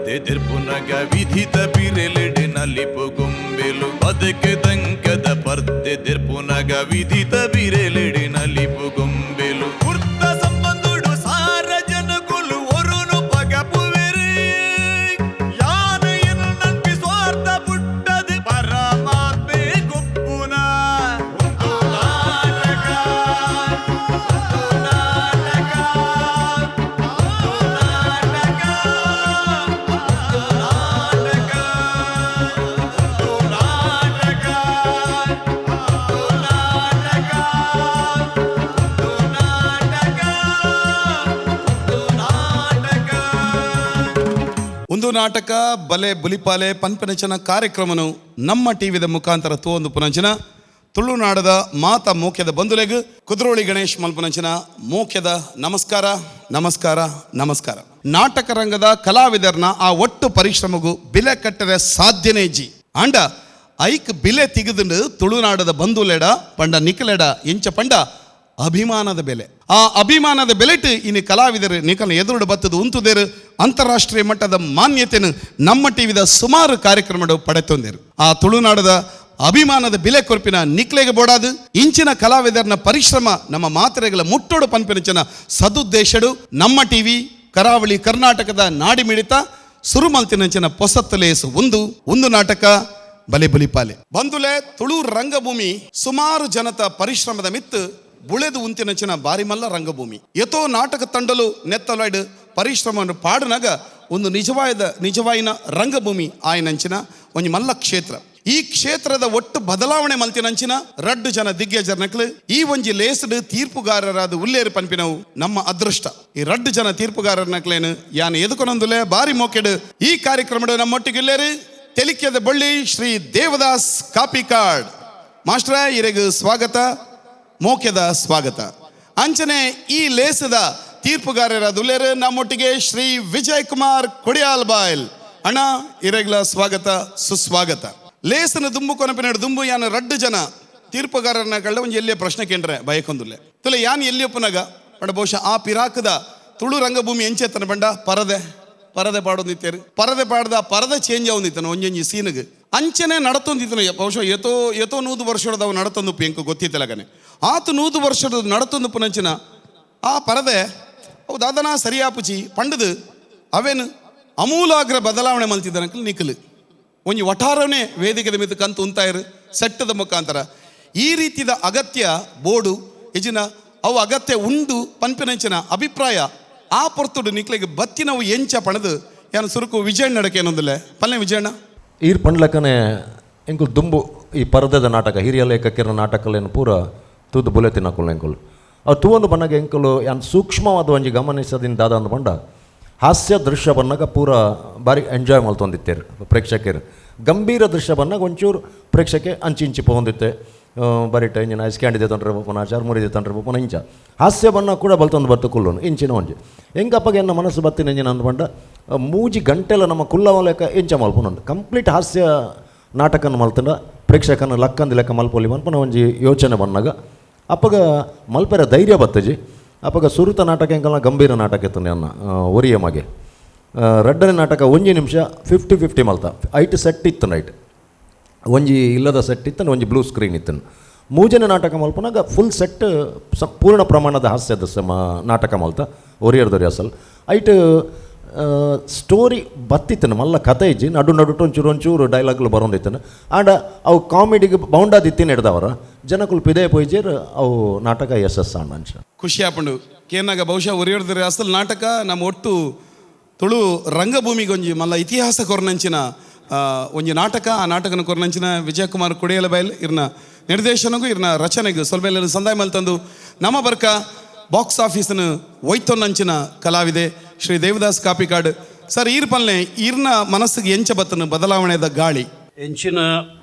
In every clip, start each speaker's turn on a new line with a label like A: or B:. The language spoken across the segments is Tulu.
A: ಪರ್ದೆ ತಿರ್ಪುನಗ ವಿಧಿತ ಬಿರೆಲೆಡೆ ನಲಿಪು ಗೊಂಬೆಲು. ಬದುಕು ದಂಕದ ಪರ್ದೆ ತಿರ್ಪುನಗ ವಿಧಿತ ಬಿರೆಲೆಡೆ ನಲಿಪು ಗೊಂಬೆಲು. ಕುರ್ತ ಸಂಬಂಧುಡು ಸಾರ ಜನಕುಲು ಒರುನು ಪಗಪುವೆರು. ಯಾನ ಎನ್ನಂಪಿ ಸ್ವಾರ್ಥ ಪುಟ್ಟದು ಪರಮಾತ್ಮೆ ಗುಪ್ಪುನ. ಒಂದು ನಾಟಕ, ಒಂದು ನಾಟಕ, ಒಂದು ನಾಟಕ, ಒಂದು ನಾಟಕ, ಒಂದು ನಾಟಕ, ಒಂದು ನಾಟಕ, ಒಂದು ನಾಟಕ, ಒಂದು ನಾಟಕ.
B: ಒಂದು ನಾಟಕ ಬಲೆ ಬುಲಿಪಾಲೆ ಪನ್ಪನಚನ ಕಾರ್ಯಕ್ರಮನು ನಮ್ಮ ಟಿವಿದ ಮುಖಾಂತರ ತೋಂದು ಪುನಂಚನ ತುಳುನಾಡದ ಮಾತ ಮೋಕ್ಯದ ಬಂಧುಲೆಗ್ ಕುದ್ರೋಳಿ ಗಣೇಶ್ ಮಲ್ಪನಂಚನ ಮೋಕ್ಯದ ನಮಸ್ಕಾರ, ನಮಸ್ಕಾರ, ನಮಸ್ಕಾರ. ನಾಟಕ ರಂಗದ ಕಲಾವಿದರ್ನ ಆ ಒಟ್ಟು ಪರಿಶ್ರಮಗೂ ಬಿಲೆ ಕಟ್ಟರೆ ಸಾಧ್ಯನೇ ಜಿ. ಆಂಡ ಐಕ್ ಬಿಲೆ ತಿಗದು ತುಳುನಾಡದ ಬಂಧುಲೆಡ ಪಂಡ ನಿಕಲೆಡ ಎಂಚ ಪಂಡ ಅಭಿಮಾನದ ಬೆಲೆ. ಆ ಅಭಿಮಾನದ ಬೆಲೆಟ್ ಇನ್ನು ಕಲಾವಿದರು ನಿಕಲ ಎದುರುಡು ಬತ್ತದು ಉಂತುದೇರು ಅಂತಾರಾಷ್ಟ್ರೀಯ ಮಟ್ಟದ ಮಾನ್ಯತೆಯನ್ನು ನಮ್ಮ ಟಿವಿದ ಸುಮಾರು ಕಾರ್ಯಕ್ರಮಗಳು ಪಡೆತೊಂದೇರು. ಆ ತುಳುನಾಡದ ಅಭಿಮಾನದ ಬೆಲೆ ಕೊರ್ಪಿನ ನಿಕ್ಲೆಗೆ ಬೋಡಾದು ಇಂಚಿನ ಕಲಾವಿದರನ ಪರಿಶ್ರಮ ನಮ್ಮ ಮಾತ್ರೆಗಳ ಮುಟ್ಟೋಡು ಪನ್ಪಿನಚಿನ ಸದುದ್ದೇಶಡು ನಮ್ಮ ಟಿವಿ ಕರಾವಳಿ ಕರ್ನಾಟಕದ ನಾಡಿಮಿಡಿತ ಸುರುಮಲ್ತಿನಂಚಿನ ಪೊಸತ್ತಲೇಸು ಒಂದು ಒಂದು ನಾಟಕ ಬಲೆ ಬಲಿಪಾಲೆ. ಬಂದುಲೆ, ತುಳು ರಂಗಭೂಮಿ ಸುಮಾರು ಜನತ ಪರಿಶ್ರಮದ ಮಿತ್ತು ಬುಳೆದು ಉಂತಿನಂಚಿನ ಬಾರಿಮಲ್ಲ ರಂಗಭೂಮಿ. ಎತೋ ನಾಟಕ ತಂಡಲು ನೆತ್ತಲೈಡ್ ಪರಿಶ್ರಮವನ್ನು ಪಾಡುನಾಗ ಒಂದು ನಿಜವಾದ ನಿಜವಾಯಿನ ರಂಗಭೂಮಿ ಆಯನಂಚಿನ ಒಂಜಿ ಮಲ್ಲ ಕ್ಷೇತ್ರ. ಈ ಕ್ಷೇತ್ರದ ಒಟ್ಟು ಬದಲಾವಣೆ ಮಲ್ತಿನಂಚಿನ ರಡ್ಡು ಜನ ದಿಗ್ಗಜರ್ನಕ್ಲು ಈ ಒಂಜಿ ಲೇಸ್ಡ್ ತೀರ್ಪುಗಾರರಾದ ಉಲ್ಲೇರು ಪನ್ಪಿನವು ನಮ್ಮ ಅದೃಷ್ಟ. ಈ ರಡ್ಡು ಜನ ತೀರ್ಪುಗಾರರ್ನಕ್ಲೇನು ಯಾನ್ ಎದುಕೊನೊಂದುಲೆ ಬಾರಿ ಮೋಕೆಡು ಈ ಕಾರ್ಯಕ್ರಮದ ನಮ್ಮೊಟ್ಟಿಗೆ ಉಲ್ಲೇರು ತೆಲಿಕೆದ ಬಳ್ಳಿ ಶ್ರೀ ದೇವದಾಸ್ ಕಾಪಿಕಾಡ್ ಮಾಸ್ಟ್ರ. ಇರೆಗ್ ಸ್ವಾಗತ, ಮೋಕ್ಯದ ಸ್ವಾಗತ. ಅಂಚನೆ ಈ ಲೇಸದ ತೀರ್ಪುಗಾರರಾದ ಉಲ್ಲೇರು ನಮ್ಮೊಟ್ಟಿಗೆ ಶ್ರೀ ವಿಜಯ್ ಕುಮಾರ್ ಕೊಡಿಯಾಲ್ ಬಾಯ್ಲ್ ಅಣ್ಣ. ಇರೆಗ್ಲ ಸ್ವಾಗತ, ಸುಸ್ವಾಗತ. ಲೇಸನ ದುಂಬು ಕೊನಪಿನಾಡು ದುಂಬು ಯಾನ ರಡ್ಡು ಜನ ತೀರ್ಪುಗಾರರನ್ನ ಕಳ್ಳ ಒಂಜಿ ಎಲ್ಲಿಯ ಪ್ರಶ್ನೆ ಕೇಂದ್ರ ಬಯಕೊಂದುಲ್ಲೆ. ತುಲೆ, ಯಾನ್ ಎಲ್ಲಿಯಪ್ಪನಾಗ ಪಂಡ ಬಹುಶಃ ಆ ಪಿರಾಕದ ತುಳು ರಂಗಭೂಮಿ ಎಂಚೆತ್ತನ ಪಂಡ ಪರದೆ ಪರದೆ ಪಾಡೊಂದಿತ್ತೇರು. ಪರದೆ ಪಾಡ್ದ ಪರದೆ ಚೇಂಜ್ ಆವೊಂದಿತ್ತನ ಒಂಜೊಂಜಿ ಸೀನಿಗೆ. ಅಂಚನೆ ನಡತೊಂದಿತ್ತನ. ಬಹುಶಃ ಏತೋ ಏತೋ 100 ವರ್ಷದವು ನಡತೊಂದು ಎಂಕು ಗೊತ್ತಿತ್ತಲಗನೆ. ಆತು 100 ವರ್ಷದ ನಡತೊಂದು ಪುನಂಚಿನ ಆ ಪರದೆ ಅವು ದಾದನ ಸರಿಯಾಪುಚಿ ಪಂಡದು ಅವೇನು ಅಮೂಲಾಗ್ರ ಬದಲಾವಣೆ ಮಲ್ತಿದ್ದನಕಲ್ ನಿಖಲು ಒಂಜಿ ವಠಾರನೇ ವೇದಿಕೆದ ಮಿತ್ತು ಕಂತು ಉಂತಾಯರು ಸೆಟ್ಟದ ಮುಖಾಂತರ. ಈ ರೀತಿದ ಅಗತ್ಯ ಬೋರ್ಡು ಇಜಿನ ಅವು ಅಗತ್ಯ ಉಂಡು ಪನ್ಪಿನಂಚಿನ ಅಭಿಪ್ರಾಯ ಆ ಪೊರ್ತುಡು ನಿಕ್ಲೆಗೆ ಬತ್ತಿನವು ಎಂಚ ಪಣದು ಯಾನು ಸುರುಕು ವಿಜಯಣ್ಣ ನಡಕೆ ಏನೊಂದಿಲ್ಲ ಪಲ್ಲೆ ವಿಜಯಣ್ಣ.
C: ಈರ್ ಪಂಡ್ಲಕ್ಕನೆ ಎಂಕುಲು ದುಂಬು ಈ ಪರದೆದ ನಾಟಕ, ಹಿರಿಯ ಲೇಖಕಿರ ನಾಟಕಲೇನು ಪೂರ ತೂದು ಬುಲೆ ತಿನ್ನಕುಲು ಎಂಕುಲು. ಅವು ತೂವೊಂದು ಬನ್ನಾಗ ಎಂಕುಲು ಯಾನ್ ಸೂಕ್ಷ್ಮವಾದ ಒಂಜಿ ಗಮನಿಸದಿಂದ ದಾದ ಅಂದ್ ಪಂಡ, ಹಾಸ್ಯ ದೃಶ್ಯ ಬನ್ನಾಗ ಪೂರ ಬಾರಿ ಎಂಜಾಯ್ ಮಲ್ತೊಂದಿತ್ತೇರು ಪ್ರೇಕ್ಷಕರು. ಗಂಭೀರ ದೃಶ್ಯ ಬನ್ನಾಗ ಒಂಚೂರು ಪ್ರೇಕ್ಷಕೆ ಅಂಚಿ ಇಂಚಿ ಪೋಂದಿತ್ತೆ. ಬರೀ ಇಂಜಿನ ಐಸ್ ಕ್ಯಾಂಡಿ ತಂಡ್ರೆ ಪೋಪನ, ಚರ್ಮುರಿ ತಂಡ್ರೆ ಪೋಪನ. ಇಂಚ ಹಾಸ್ಯ ಬಣ್ಣ ಕೂಡ ಬಲ್ತೊಂದು ಬತ್ತು ಕುಲ್ಲುನು. ಇಂಚಿನ ಒಂಜಿ ಎಂಕಪ್ಪಗೆ ಎನ್ನ ಮನಸ್ಸು ಬತ್ತಿನ ಇಂಜಿನ ಅಂದ್ ಪಂಡ, ಮೂಜಿ ಗಂಟೆಲ ನಮ್ಮ ಕುಲ್ಲವ ಲೆಕ್ಕ ಎಂಚ ಮಲ್ಪುನಂದು, ಕಂಪ್ಲೀಟ್ ಹಾಸ್ಯ ನಾಟಕನ ಮಲ್ತಂಡ ಪ್ರೇಕ್ಷಕನ ಲಕ್ಕಂದಿ ಲೆಕ್ಕ ಮಲ್ಪೊಲಿ ಮನ್ಪುನ ಒಂಜಿ ಯೋಚನೆ ಬಂದಾಗ ಅಪ್ಪಗ ಮಲ್ಪೆರ ಧೈರ್ಯ ಬತ್ತಜಿ. ಅಪ್ಪಗ ಸುರುತ ನಾಟಕ ಎಂಕಲ್ನ ಗಂಭೀರ ನಾಟಕ ಇತ್ತು ಅನ್ನ ಒರಿಯ ಮಗೆ. ರಡ್ಡನೇ ನಾಟಕ ಒಂಜಿ ನಿಮಿಷ 50-50 ಮಲ್ತ. ಐಟ್ ಸೆಟ್ ಇತ್ತು, ನೈಟ್ ಒಂಜಿ ಇಲ್ಲದ ಸೆಟ್ ಇತ್ತು, ಒಂಜಿ ಬ್ಲೂ ಸ್ಕ್ರೀನ್ ಇತ್ತು. ಮೂಜನೇ ನಾಟಕ ಮಲ್ಪನಾಗ ಫುಲ್ ಸೆಟ್, ಪೂರ್ಣ ಪ್ರಮಾಣದ ಹಾಸ್ಯದ ಸಮ ನಾಟಕ ಮಲ್ತ ಒರಿಯರ್ದೊರಿ ಅಸಲ್. ಐಟ್ ಸ್ಟೋರಿ ಬತ್ತಿತ್ತನ, ಮಲ್ಲ ಕತೆ ಇಜ್ಜಿ. ನಡು ನಡುಟು ಒಂಚೂರು ಒಂಚೂರು ಡೈಲಾಗ್ಲು ಬರೋಂದಿತ್ತನ. ಆಂಡ ಅವು ಕಾಮಿಡಿಗೆ ಬೌಂಡಾದಿತ್ತಿನ ಹಿಡ್ದವರ ಜನಕುಲು ಪಿದೆ ಪೊಯ್ಜೇರ್. ಅವು ನಾಟಕ ಯಶಸ್ಸು ಆಂಡ ಅಂಚ.
B: ಖುಷಿ ಆಪುಂಡು ಕೇನಾಗ. ಬಹುಶಃ ಒರಿಯರ್ದೊರಿ ಅಸಲ್ ನಾಟಕ ನಮ್ಮ ಒಟ್ಟು ತುಳು ರಂಗಭೂಮಿಗೆ ಒಂಜಿ ಮಲ್ಲ ಇತಿಹಾಸ ಕೊರ್ನಂಚಿನ ಒಂಜಿ ನಾಟಕ. ಆ ನಾಟಕನ ಕೊರ್ನಂಚಿನ ವಿಜಯಕುಮಾರ್ ಕುಡಿಯಲಬೈಲ್ ಇರ್ನ ನಿರ್ದೇಶನಗೂ ಇರ್ನ ರಚನೆಗೂ ಸ್ವಲ್ಪ ಸಂದಾಯ ಮಲ್ತಂದು ನಮ್ಮ ಬರ್ಕ ಬಾಕ್ಸ್ ಆಫೀಸನ್ನು ಒಯ್ತೊನ್ನಂಚಿನ ಕಲಾವಿದೆ ಶ್ರೀ ದೇವದಾಸ್ ಕಾಪಿಕಾಡ್ ಸರ್. ಈರ್ ಪಲ್ನೆ, ಈರ್ನ ಮನಸ್ಸಿಗೆ ಎಂಚ ಬತ್ತನು ಬದಲಾವಣೆದ ಗಾಳಿ?
D: ಎಂಚಿನ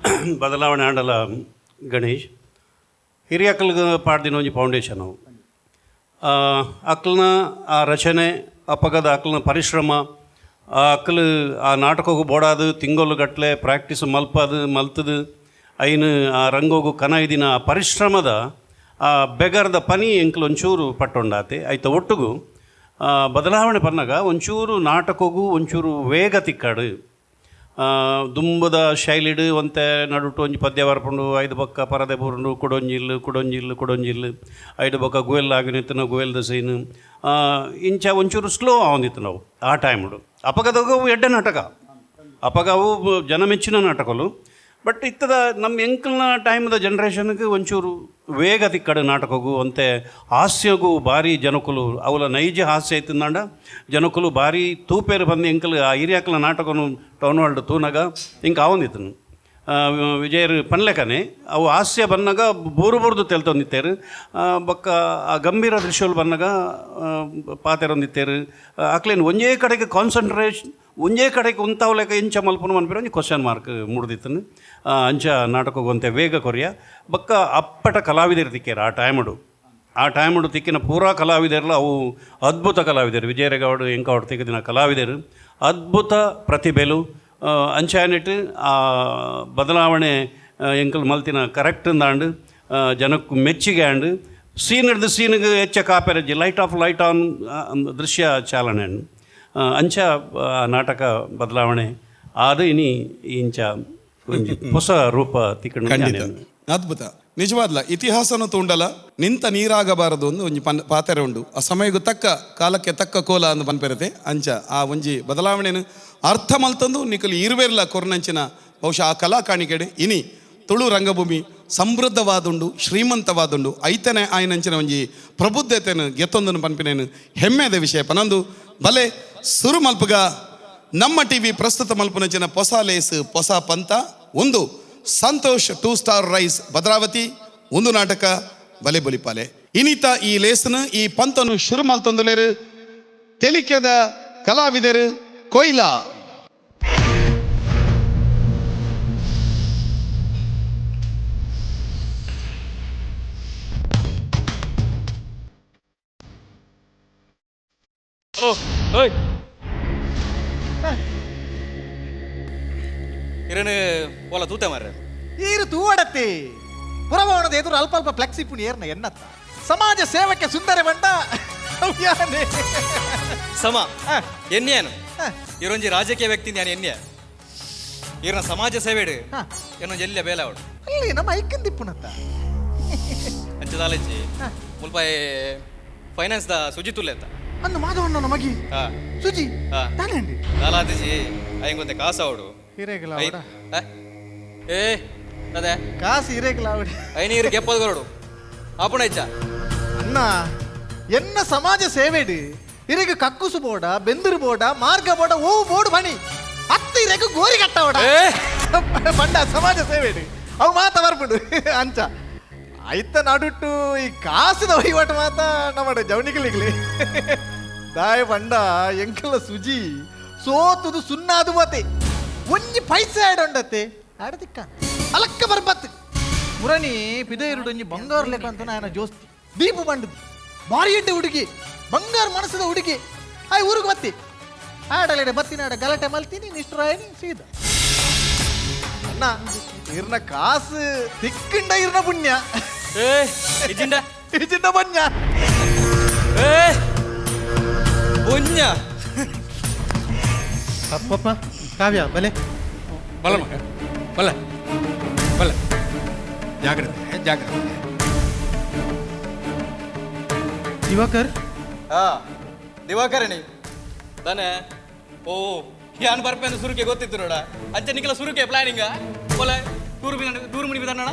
D: ಬದಲಾವಣೆ ಆಂಡಲ ಗಣೇಶ್, ಹಿರಿಯಕಲ್ಗೆ ಪಾಡ್ದಿನ ಒಂಜಿ ಫೌಂಡೇಶನ್ ಅವು. ಅಕ್ಲ್ನ ಆ ರಚನೆ, ಅಪಗದ ಅಕ್ಲ್ನ ಪರಿಶ್ರಮ, ಆ ಅಕ್ಲು ಆ ನಾಟಕಗೂ ಬೋಡಾದು ತಿಂಗೊಲು ಗಟ್ಲೆ ಪ್ರಾಕ್ಟೀಸ್ ಮಲ್ಪದು ಮಲ್ತದು ಐನು ಆ ರಂಗೋಗು ಕನ ಇದಿನ ಆ ಪರಿಶ್ರಮದ ಆ ಬೆಗರ್ದ ಪನಿ ಎಂಕ್ಲು ಒಂಚೂರು ಪಟ್ಟೊಂಡಾತೆ. ಐತ ಒಟ್ಟುಗು ಬದಲಾವಣೆ ಪನ್ನಗ ಒಂಚೂರು ನಾಟಕಗೂ ಒಂಚೂರು ವೇಗ ತಿಕ್ಕಾಡು ದುಂಬದ ಶೈಲಿಡು ಒಂತೆ ನಡುಟು ಒಂಜಿ ಪದ್ಯ ಬರ್ಪುಂಡು ಐದು ಬೊಕ್ಕ ಪರದೆ ಬೂರುಂಡು ಕುಡೊಂಜಿಲ್ಲು ಕುಡೊಂಜಿಲ್ಲು ಕುಡೊಂಜಿಲ್ಲು ಐದು ಬೊಕ್ಕ ಗುವೆಲ್ ಆಗಿನಿತ್ತನ ಗುವೆಲ್ದ ಸೀನು ಇಂಚ ಒಂಚೂರು ಸ್ಲೋ ಆವೊಂದಿತ್ತು ನಾವು ಆ ಟೈముಡು. ಅಪಗದಾಗ ಅವು ಎಡ್ಡೆ ನಾಟಕ, ಅಪಗ ಅವು ಜನ ಮೆಚ್ಚಿನ ನಾಟಕಲು. ಬಟ್ ಇತ್ತದ ನಮ್ಮ ಎಂಕಲ್ನ ಟೈಮ್ದ ಜನ್ರೇಷನ್ಗೆ ಒಂಚೂರು ವೇಗ ತಿಕ್ಕಡು ನಾಟಕಗೂ ಒಂತೆ ಹಾಸ್ಯಗೂ ಭಾರಿ ಜನಕುಲು ಅವಲ ನೈಜ ಹಾಸ್ಯ ಇತ್ತಂದಾಂಡ ಜನಕುಲು ಭಾರಿ ತೂಪೇರು ಬಂದು ಎಂಕಲ್ ಆ ಹಿರಿಯಾಕಲ ನಾಟಕನು ಟೌನ್ ಹಾಲ್ಡ್ ತೂನಗ ಇಂಕ ಆವೊಂದಿತ್ತನು. ವಿಜಯರು ಪನ್ಲೆಕನೆ ಅವು ಹಾಸ್ಯ ಬನ್ನಗ ಬೂರು ಬೂರ್ದು ತೆಲ್ತೊಂದಿತ್ತೇರು. ಬೊಕ್ಕ ಆ ಗಂಭೀರ ದೃಶ್ಯಗಳು ಬನ್ನಗ ಪಾತೆರೊಂದಿತ್ತೇರು. ಅಕ್ಲೇನು ಒಂಜೇ ಕಡೆಗೆ ಕಾನ್ಸಂಟ್ರೇಷನ್ ಒಂಜೇ ಕಡೆಗೆ ಉಂತಾವ್ಲೆಕ ಇಂಚ ಮಲ್ಪುನು ಮನ್ಪಿರ ಒಂಜಿ ಕ್ವಶನ್ ಮಾರ್ಕ್ ಮೂಡ್ದಿತ್ತನು. ಅಂಚ ನಾಟಕಗೊಂತೆ ವೇಗ ಕೊರಿಯ ಬೊಕ್ಕ ಅಪ್ಪಟ ಕಲಾವಿದರು ತಿಕ್ಕೇರು ಆ ಟೈಮುಡು. ಆ ಟೈಮುಡು ತಿಕ್ಕಿನ ಪೂರಾ ಕಲಾವಿದರ್ಲ ಅವು ಅದ್ಭುತ ಕಲಾವಿದರು. ವಿಜಯರೇಗೌಡ ಎಂಕೌಡ್ ತಿಕ್ಕಿನ ಕಲಾವಿದರು ಅದ್ಭುತ ಪ್ರತಿಭೆಲು. ಅಂಚಾನಿಟ್ಟು ಆ ಬದಲಾವಣೆ ಎಂಕಲ್ ಮಲ್ತಿನ ಕರೆಕ್ಟ್ ಅಂದಾಂಡು ಜನಕ್ಕೆ ಮೆಚ್ಚಿಗೆ ಆಂಡ್ ಸೀನ್ ಹಿಡ್ದು ಸೀನ್ಗೆ ಹೆಚ್ಚ ಕಾಪೆರಜ್ಜಿ ಲೈಟ್ ಆಫ್ ಲೈಟ್ ಆನ್ ದೃಶ್ಯ ಚಾಲನೆ ಅಂಚ ನಾಟಕ ಬದಲಾವಣೆ ಆದ ಇನಿ ಇಂಚ ಒಂಜಿ ಹೊಸ ರೂಪ ತಿಕ್ಕಣ.
B: ಖಂಡಿತ ಅದ್ಭುತ. ನಿಜವಾದ್ಲ ಇತಿಹಾಸನ ತೂಂಡಲ ನಿಂತ ನೀರಾಗಬಾರದು ಒಂದು ಒಂಜಿ ಪನ್ ಪಾತೆರೆ ಉಂಡು. ಆ ಸಮಯಕ್ಕೂ ತಕ್ಕ ಕಾಲಕ್ಕೆ ತಕ್ಕ ಕೋಲ ಅಂದು ಪನ್ಪೆರತೆ. ಅಂಚ ಆ ಒಂಜಿ ಬದಲಾವಣೆನು ಅರ್ಥ ಮಲ್ತಂದು ನಿಕಲು ಇರುವೆರ್ಲ ಕೊರ್ನಂಚಿನ ಬಹುಶಃ ಆ ಕಲಾ ಕಾಣಿಕೆಡೆ ಇನಿ ತುಳು ರಂಗಭೂಮಿ ಸಮೃದ್ಧವಾದುಂಡು, ಶ್ರೀಮಂತವಾದುಂಡು. ಐತನೆ ಆಯ್ನಂಚಿನ ಒಂಜಿ ಪ್ರಬುದ್ಧತೆನು ಗೆತ್ತೊಂದನು ಪನ್ಪಿನೇನು ಹೆಮ್ಮೆದ ವಿಷಯ ಪನಂದು ಬಲೆ ಸುರು ಮಲ್ಪುಗ ನಮ್ಮ ಟಿವಿ ಪ್ರಸ್ತುತ ಮಲ್ಪುನಂಚಿನ ಪೊಸ ಲೇಸ್ ಪೊಸ ಪಂತ ಒಂದು ಸಂತೋಷ್ 2 ಸ್ಟಾರ್ ರೈಸ್ ಭದ್ರಾವತಿ ಒಂದು ನಾಟಕ ಬಲೆ ಬೊಲಿಪಾಲೆ. ಇನಿತ ಈ ಲೇಸ್ನು ಈ ಪಂತನು ಶುರು ಮಲ್ತೊಂದುಲೇರು ತೆಲಿಕೆದ ಕಲಾವಿದರು ಕೊಯ್ಲಾ.
E: ಓ ಓಯ್ ಇರನು ಓಲ ತೂತೆ ಮಾರ್ರೆ
F: ಈರು ತೂವಡತ್ತಿ ಪುರಭವನದ ಎದುರು ಅಲ್ಪ ಅಲ್ಪ ಫ್ಲೆಕ್ಸಿ ಪುಣಿ ಏರ್ನ ಎನ್ನತ್ತ ಸಮಾಜ ಸೇವಕ್ಕೆ ಸುಂದರ ಬಂಡ ಯಾನೆ.
E: ಸಮ ಎನ್ನೇನು ಇರೊಂಜಿ ರಾಜಕೀಯ ವ್ಯಕ್ತಿ ನಾನು ಎನ್ನೆ ಇರನ ಸಮಾಜ ಸೇವೆಡು ಏನೊಂಜಿ ಎಲ್ಲ ಬೇಲೆ ಅವಡು
F: ಅಲ್ಲಿ ನಮ್ಮ ಐಕ್ಕನ್ ದಿಪ್ಪುನತ್ತ
E: ಅಂಚದಾಲಜ್ಜಿ ಮುಲ್ಪಾಯಿ ಫೈನಾನ್ಸ್ the Sujit ಉಲ್ಲೆ ಅಂತ
F: ಅಂದು ಮಾಧವಣ್ಣನ ಮಗಿ ಸುಜಿ ತಾನೇ
E: ದಾಲಾದಿಜಿ ಅಯ್ಯಂಗೊಂತೆ ಕಾಸು ಅವಡು
F: ಹಿರೇಗಲ
E: ಏ ಅದೇ
F: ಕಾಸು ಹಿರೇಗಲ ಅವಡು
E: I ನೀರು ಗೆಪ್ಪದ ಕೊರಡು ಆಪುಣ ಇಚ್ಚ
F: ಅಣ್ಣ ಎನ್ನ ಸಮಾಜ ಸೇವೆಡು ಇರೆಗ್ ಕಕ್ಕುಸು ಬೋಡ ಬೆಂದಿರು ಬೋಡ ಮಾರ್ಗ ಬೋಡ ಓ ಬೋಡು ಬಣಿ ಅತ್ತ ಇರೆಗ್ ಗೋರಿ ಕಟ್ಟವಡ ಬಂಡ ಸಮಾಜ ಸೇವೆಡು ಅವು ಮಾತ ಬರ್ಪುಂಡು ಅಂಚ ಐತ ನಡುಟ್ಟು ಈ ಕಾಸಿದ ವಹಿವಾಟು ಮಾತ ನಮ್ಮಡ ಜವನಿಗಳಿಗ್ಲಿ ದಾಯ ಬಂಡ ಎಂಕಲ ಸುಜಿ ಸೋತುದು ಸುನ್ನಾದು ಮತೆ ಒಂಜಿ ಪೈಸೆ ಆಡೊಂಡತ್ತೆ ಆಡದಿಕ್ಕ ಅಲಕ್ಕ ಬರ್ಬತ್ತು ಮುರಣಿ ಪಿದೈರುಡು ಒಂಜಿ ಬಂಗಾರು ಲೆಕ್ಕ ಅಂತ ನಾಯನ ಜೋಸ್ತಿ ದೀಪು ಬಂಡದು ಭಾರಿ ಎಡ್ಡೆ ಹುಡುಗಿ ಬಂಗಾರ ಮನಸ್ಸದ ಹುಡುಗಿ ಆಯ್ ಊರಿಗೆ ಬತ್ತಿ ಆಡಲೆಡೆ ಬತ್ತಿನಾಡ ಗಲಾಟೆ ಮಲ್ತೀನಿ ನಿಷ್ಠರಾಯನಿ ಸೀದಾ ಅಣ್ಣ ಇರ್ನ ಕಾಸು ತಿಕ್ಕಂಡ ಇರ್ನ ಪುಣ್ಯ
E: ಏ ಇಜಿಂಡ
F: ಇಜಿಂಡ ಪುಣ್ಯ
E: ಏ ಪುಣ್ಯ
G: ಅಪ್ಪಪ್ಪ ಕಾವ್ಯ ಬಲೆ
H: ಬಲ ಮಗ ಬಲ ಬಲ ಜಾಗ್ರತೆ ಜಾಗ್ರತೆ.
G: ದಿವಾಕರ್
E: ಹಾ ದಿವಾಕರಣಿ ತಾನೆ ಓ ಯಾನ್ ಬರ್ಪೆಂದು ಸುರುಕೆ ಗೊತ್ತಿತ್ತು ನೋಡ ಅಂಚೆ ನಿಖಲ ಸುರುಕೆ ಪ್ಲಾನಿಂಗ್ ಒಲೆ ಟೂರ್ ಟೂರ್ ಮುನಿ ಬಿದ್ದಾಣ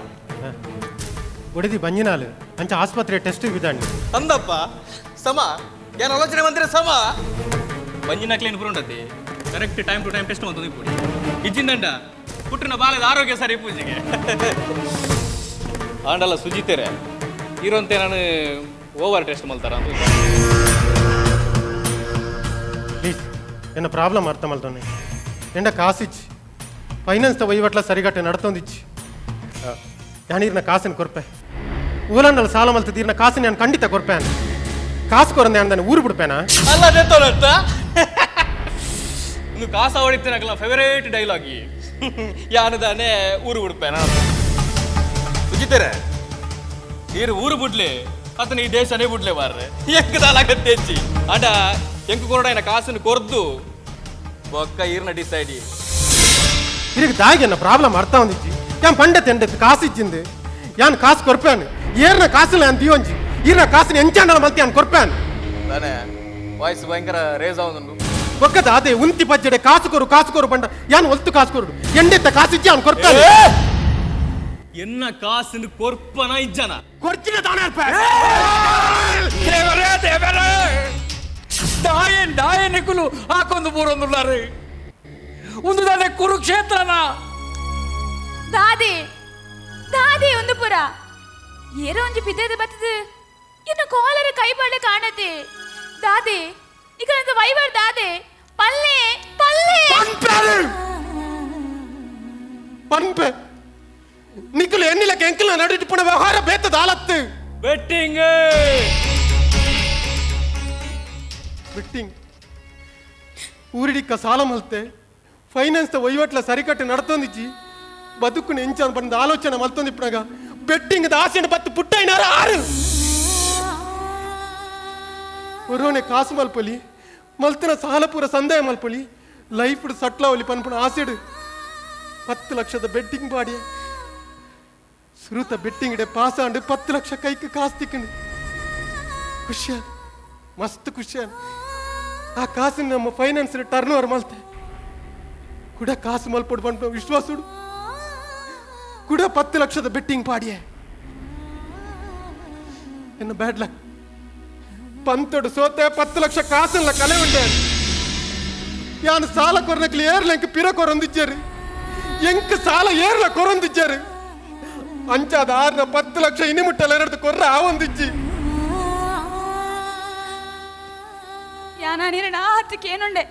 G: ಒಡೆದಿ ಬಂಜಿನಾಲು ಅಂಚ ಆಸ್ಪತ್ರೆ ಟೆಸ್ಟ್ ಬಿದ್ದಾಂಡಿ
E: ಅಂದಪ್ಪ ಸಮ ಏನ್ ಆಲೋಚನೆ ಬಂದ್ರೆ ಸಮ ಬಂಜಿನ ಕ್ಲೀನ್ ಪುರುಂಡತಿ correct time to time test ಮಂತೊಂದು ಇಪ್ಪುಡಿ ಇಜ್ಜಿಂದಂಡ ಪುಟ್ಟಿನ ಬಾಲದ ಆರೋಗ್ಯ ಸರಿ ಪೂಜೆಗೆ ಆಂಡಲ್ಲ ಸುಜಿತೇರೆ ಇರೋಂತೆ ನಾನು ಓವರ್ ಟೆಸ್ಟ್ ಮಲ್ತಾರ ಅಂತ.
G: ಪ್ಲೀಸ್ ಎನ್ನ ಪ್ರಾಬ್ಲಮ್ ಅರ್ಥ ಮಲ್ತೊನ್ನೆ ಎಂಡ ಕಾಸಿಚ್ಚಿ ಫೈನಾನ್ಸ್ ವಹಿವಾಟ್ಲ ಸರಿಗಟ್ಟೆ ನಡ್ತೊಂದಿಚ್ಚಿ ಯಾನೀರ್ನ ಕಾಸಿನ ಕೊರ್ಪೆ ಊಲಂಡಲ್ಲ ಸಾಲ ಮಲ್ತದ ಈರ್ನ ಕಾಸಿನ ನಾನು ಖಂಡಿತ ಕೊರ್ಪೆ ಕಾಸು ಕೊರಂದೆ ಅಂದಾನೆ ಊರು ಬಿಡ್ಪೇನಾ
E: ಅಲ್ಲ ಅದೇ ಇನ್ನು ಕಾಸ ಹೊಡಿತೀನಲ್ಲ ಫೇವರೇಟ್ ಡೈಲಾಗಿ ಯಾನು ತಾನೇ ಊರು ಬಿಡ್ಪೇನ ಸುಜಿತೇರೆ ಈರು ಊರು ಬಿಡ್ಲಿ ಅತನ ಈ ದೇಶನೇ ಬಿಡ್ಲೆ ಬಾರ್ರೆ ಎಂಕದಾಲಾಗತ್ತೇಚಿ ಅಡ ಎಂಕು ಕೊರಡಾಯನ ಕಾಸನ್ನು ಕೊರ್ದು ಬೊಕ್ಕ ಈರ್ನ ಡಿಸೈಡ್.
G: ಇರಿಗೆ ದಾಯಿಗೆ ಪ್ರಾಬ್ಲಮ್ ಅರ್ಥ ಒಂದಿಜ್ಜಿ. ಯಾನ್ ಪಂಡೆ ತೆಂಡೆ ಕಾಸು ಇಜ್ಜಿಂದು, ಯಾನ್ ಕಾಸು ಕೊರ್ಪಾನು, ಏರ್ನ ಕಾಸುಲ ಯಾನ್ ದಿಯೊಂಜಿ, ಈರ್ನ ಕಾಸಿನ ಎಂಚಾಂಡಲ ಮಲ್ತಿ ಯಾನ್ ಕೊರ್ಪಾನು.
E: ತಾನೆ ವಾಯ್ಸ್ ಭಯಂಕರ ರೇಸ್ ಆವೊಂದುಂಡು.
G: ಒಕ್ಕದ ಅದೇ ಉಂತಿ ಪಜ್ಜಡೆ ಕಾಸು ಕೊರು ಕಾಸು ಕೊರು ಬಂಡ, ಯಾನ್ ಒಲ್ತು ಕಾಸು ಕೊರು, ಎಂಡೆತ್ತ ಕಾಸು ಇಜ್ಜಿ ಯಾನ್ ಕೊರ್ಪಾನು.
E: ಎನ್ನ ಕಾಸಿನ ಕೊರ್ಪನ ಇಜ್ಜನ
G: ಕೊರ್ಚಿನ ತಾನೇ ಅರ್ಪೆ.
H: ದೇವರೇ ದೇವರೇ, ದಾಯನ್ ದಾಯನಿಕುಲು ಹಾಕೊಂದು ಬೂರೊಂದುಲ್ಲಾರು ಒಂದು ದಾನೆ ಕುರುಕ್ಷೇತ್ರನ.
I: ದಾದೆ ದಾದೆ ಒಂದು ಪುರ ಏರೋ ಒಂಜಿ ಬಿದ್ದದ ಬತ್ತದ ಇನ್ನು ಕಾಲರ ಕೈ ಬಾಳೆ ಕಾಣತೆ. ದಾದೆ ಇಕರಂತ ವೈವರ್ ದಾದೆ ಪಲ್ಲೆ ಪಲ್ಲೆ
G: ಪನ್ಪೆ ನಿಕ್ಕಲು ಎನ್ನಿಲ ಕೆಂಕಲ ನಡಿಟ್ಟು ಪುಣ ವ್ಯವಹಾರ ಬೇತದ ಆಲತ್ತು
E: ಬೆಟ್ಟಿಂಗ್
G: ಬೆಟ್ಟಿಂಗ್ ಊರಿಡಿಕ್ಕ ಸಾಲ ಮಲ್ತೆ ಫೈನಾನ್ಸ್ ವಹಿವಾಟ್ಲ ಸರಿಕಟ್ಟು ನಡ್ತೊಂದಿಜ್ಜಿ, ಬದುಕುನ ಎಂಚಾನ್ ಬಂದ ಆಲೋಚನೆ ಮಲ್ತೊಂದಿಪ್ಪನಾಗ ಬೆಟ್ಟಿಂಗ್ ಆಸೆಂಡ್ ಬತ್ತು ಪುಟ್ಟೈನಾರ ಆರು ಒರೋನೆ ಕಾಸು ಮಲ್ಪೊಲಿ ಮಲ್ತನ ಸಾಲ ಪೂರ ಸಂದಾಯ ಮಲ್ಪೊಲಿ ಲೈಫ್ ಸಟ್ಲಾವಲಿ ಪನ್ಪುಣ ಆಸೆಡು 10 ಲಕ್ಷದ ಬೆಟ್ಟಿಂಗ್ ಬಾಡಿ ಸುರುತ ಬೆಟ್ಟಿಂಗ್ ಇಡೆ ಪಾಸ್ ಆಂಡು 10 ಲಕ್ಷ ಕೈக்கு ಕಾಸು ತಿಕ್ಕಂಡು ಖುಷಿಯಾನ್, ಮಸ್ತ್ ಖುಷಿಯಾನ್. ಆ ಕಾಸಿನ ನಮ್ಮ ಫೈನಾನ್ಸ್ ಟರ್ನ್ ಓವರ್ ಮಲ್ತೆ ಕೂಡ ಕಾಸು ಮಲ್ಪೊಡು ಪನ್ಪುಣ ವಿಶ್ವಾಸುಡು ಕೂಡ 10 ಲಕ್ಷದ ಬೆಟ್ಟಿಂಗ್ ಪಾಡಿಯೆ. ಎನ್ನ ಬ್ಯಾಡ್ ಲಕ್ ಪಂತೊಡು ಸೋತೆ 10 ಲಕ್ಷ ಕಾಸಲ್ಲ ಕಲೆ ಉಂಟೆ. ಯಾನು ಸಾಲ ಕೊರನಕ್ಲಿ ಏರ್ಲ ಎಂಕ್ ಪಿರ ಕೊರೊಂದಿಜ್ಜಾರು, ಎಂಕ್ ಸಾಲ ಏರ್ಲ ಕೊರೊಂದಿಜ್ಜಾರು. ಅಂಚಾದ ಆರ್ನ 10 ಲಕ್ಷ ಇನಿ ಮುಟ್ಟಲ್ಲ ಎರಡು ಕೊರ್ರ ಆವೊಂದಿಜ್ಜಿ.
I: ಯಾನ ನೀರಣ ಹತ್ತಕ್ಕೆ ಏನುಂಡೆ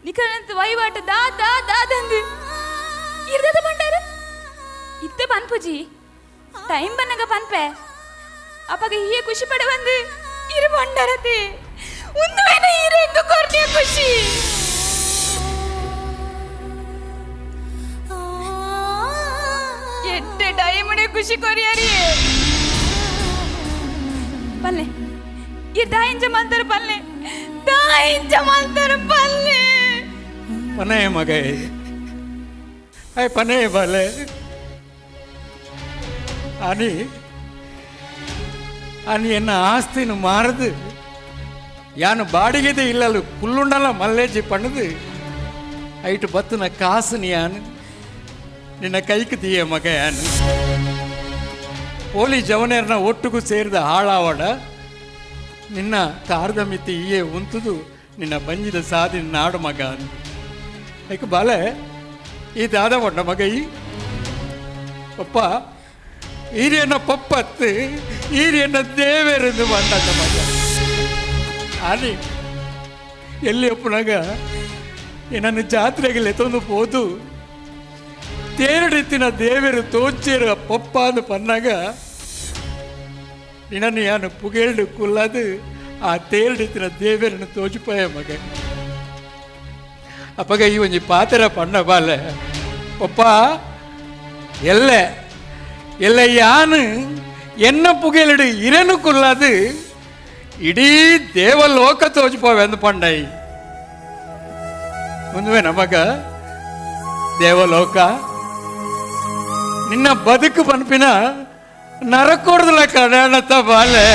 I: ನಿಖರಂತ ವಹಿವಾಟ ದಾ ದಾ ದಾದಂದು ಇರ್ದದ ಬಂಡಾರ ಇತ್ತೆ ಪನ್ಪುಜಿ ಟೈಮ್ ಬನ್ನಗ ಪನ್ಪೆ ಅಪ್ಪಗ ಹೀಗೆ ಖುಷಿ ಪಡೆ ಬಂದು ಇರು ಬಂಡಾರತೆ ಒಂದು ವೇಳೆ ಇರು ಎಂದು ಕೊರ್ನಿಯ ಖುಷಿ. ಎಡ್ಡೆ ಟೈಮ್ಡೆ ಖುಷಿ ಕೊರಿಯರಿ ಪಲ್ಲೆ ಈ ದಾಯಿಂಚ ಮಂತರ ಪಲ್ಲೆ ದಾಯಿಂಚ ಮಂತರ ಪಲ್ಲೆ
H: ಪನೇ ಮಗ I ಪನೇ ಬಾಲೆ ಅನಿ ಅನಿ ಎನ್ನ ಆಸ್ತಿನ ಮಾರದು ಯಾನು ಬಾಡಿಗೆದೆ ಇಲ್ಲಲು ಕುಲ್ಲುಂಡಲ ಮಲ್ಲೇಜಿ ಪಣ್ಣದು ಐಟು ಬತ್ತನ ಕಾಸು ಯಾನು ನಿನ್ನ ಕೈக்கு ತೀಯ ಮಗ ಯಾನು ಪೋಲಿ ಜವನೇರ್ನ ಒಟ್ಟಿಗೂ ಸೇರಿದ ಹಾಳಾವಡ ನಿನ್ನ ಕಾರದ ಮಿತಿ ಈಯೇ ಉಂತುದು ನಿನ್ನ ಬಂಜಿದ ಸಾದಿನ ನಾಡು ಮಗ ಐಕ ಬಾಲೆ ಈ ದಾದ ಒಡ್ಡ ಮಗ ಈ ಪಪ್ಪ ಈರಿಯನ್ನ ಪಪ್ಪತ್ತು ಈರಿಯನ್ನ ದೇವೇರೆಂದು ಬಂದ ಮಗ ಆನಿ ಎಲ್ಲಿ ಒಪ್ಪನಾಗ ನನ್ನ ಜಾತ್ರೆಗೆ ಲೆತ್ತೊಂದು ಪೋದು ತೇರಡಿತ್ತಿನ ದೇವರು ತೋಚೇರು ಪಪ್ಪ ಅಂದು ಪನ್ನಾಗ ನಿನ್ನನ್ನು ಯಾನು ಪುಗೇಳ್ಡು ಕುಲ್ಲದು ಆ ತೇರಡಿತ್ತಿನ ದೇವರನ್ನು ತೋಚಿಪಾಯ ಮಗ. ಅಪ್ಪಗ ಈ ಒಂಜಿ ಪಾತ್ರ ಪಣ್ಣ ಬಾಲೆ ಪಪ್ಪ ಎಲ್ಲೆ ಎಲ್ಲ ಯಾನು ಎನ್ನ ಪುಗೇಲಿಡು ಇರನು ಕುಲ್ಲದು ಇಡೀ ದೇವಲೋಕ ತೋಚಿಪೋವೆ ಅಂದು ಪಂಡೈ ಮುಂದುವೆ ನಮಗ ದೇವಲೋಕ ನಿನ್ನ ಬದುಕು ಪನ್ಪಿನ ನರಕೊಡ್ದಲ ಕಡಾಣತ ಬಾಲೆ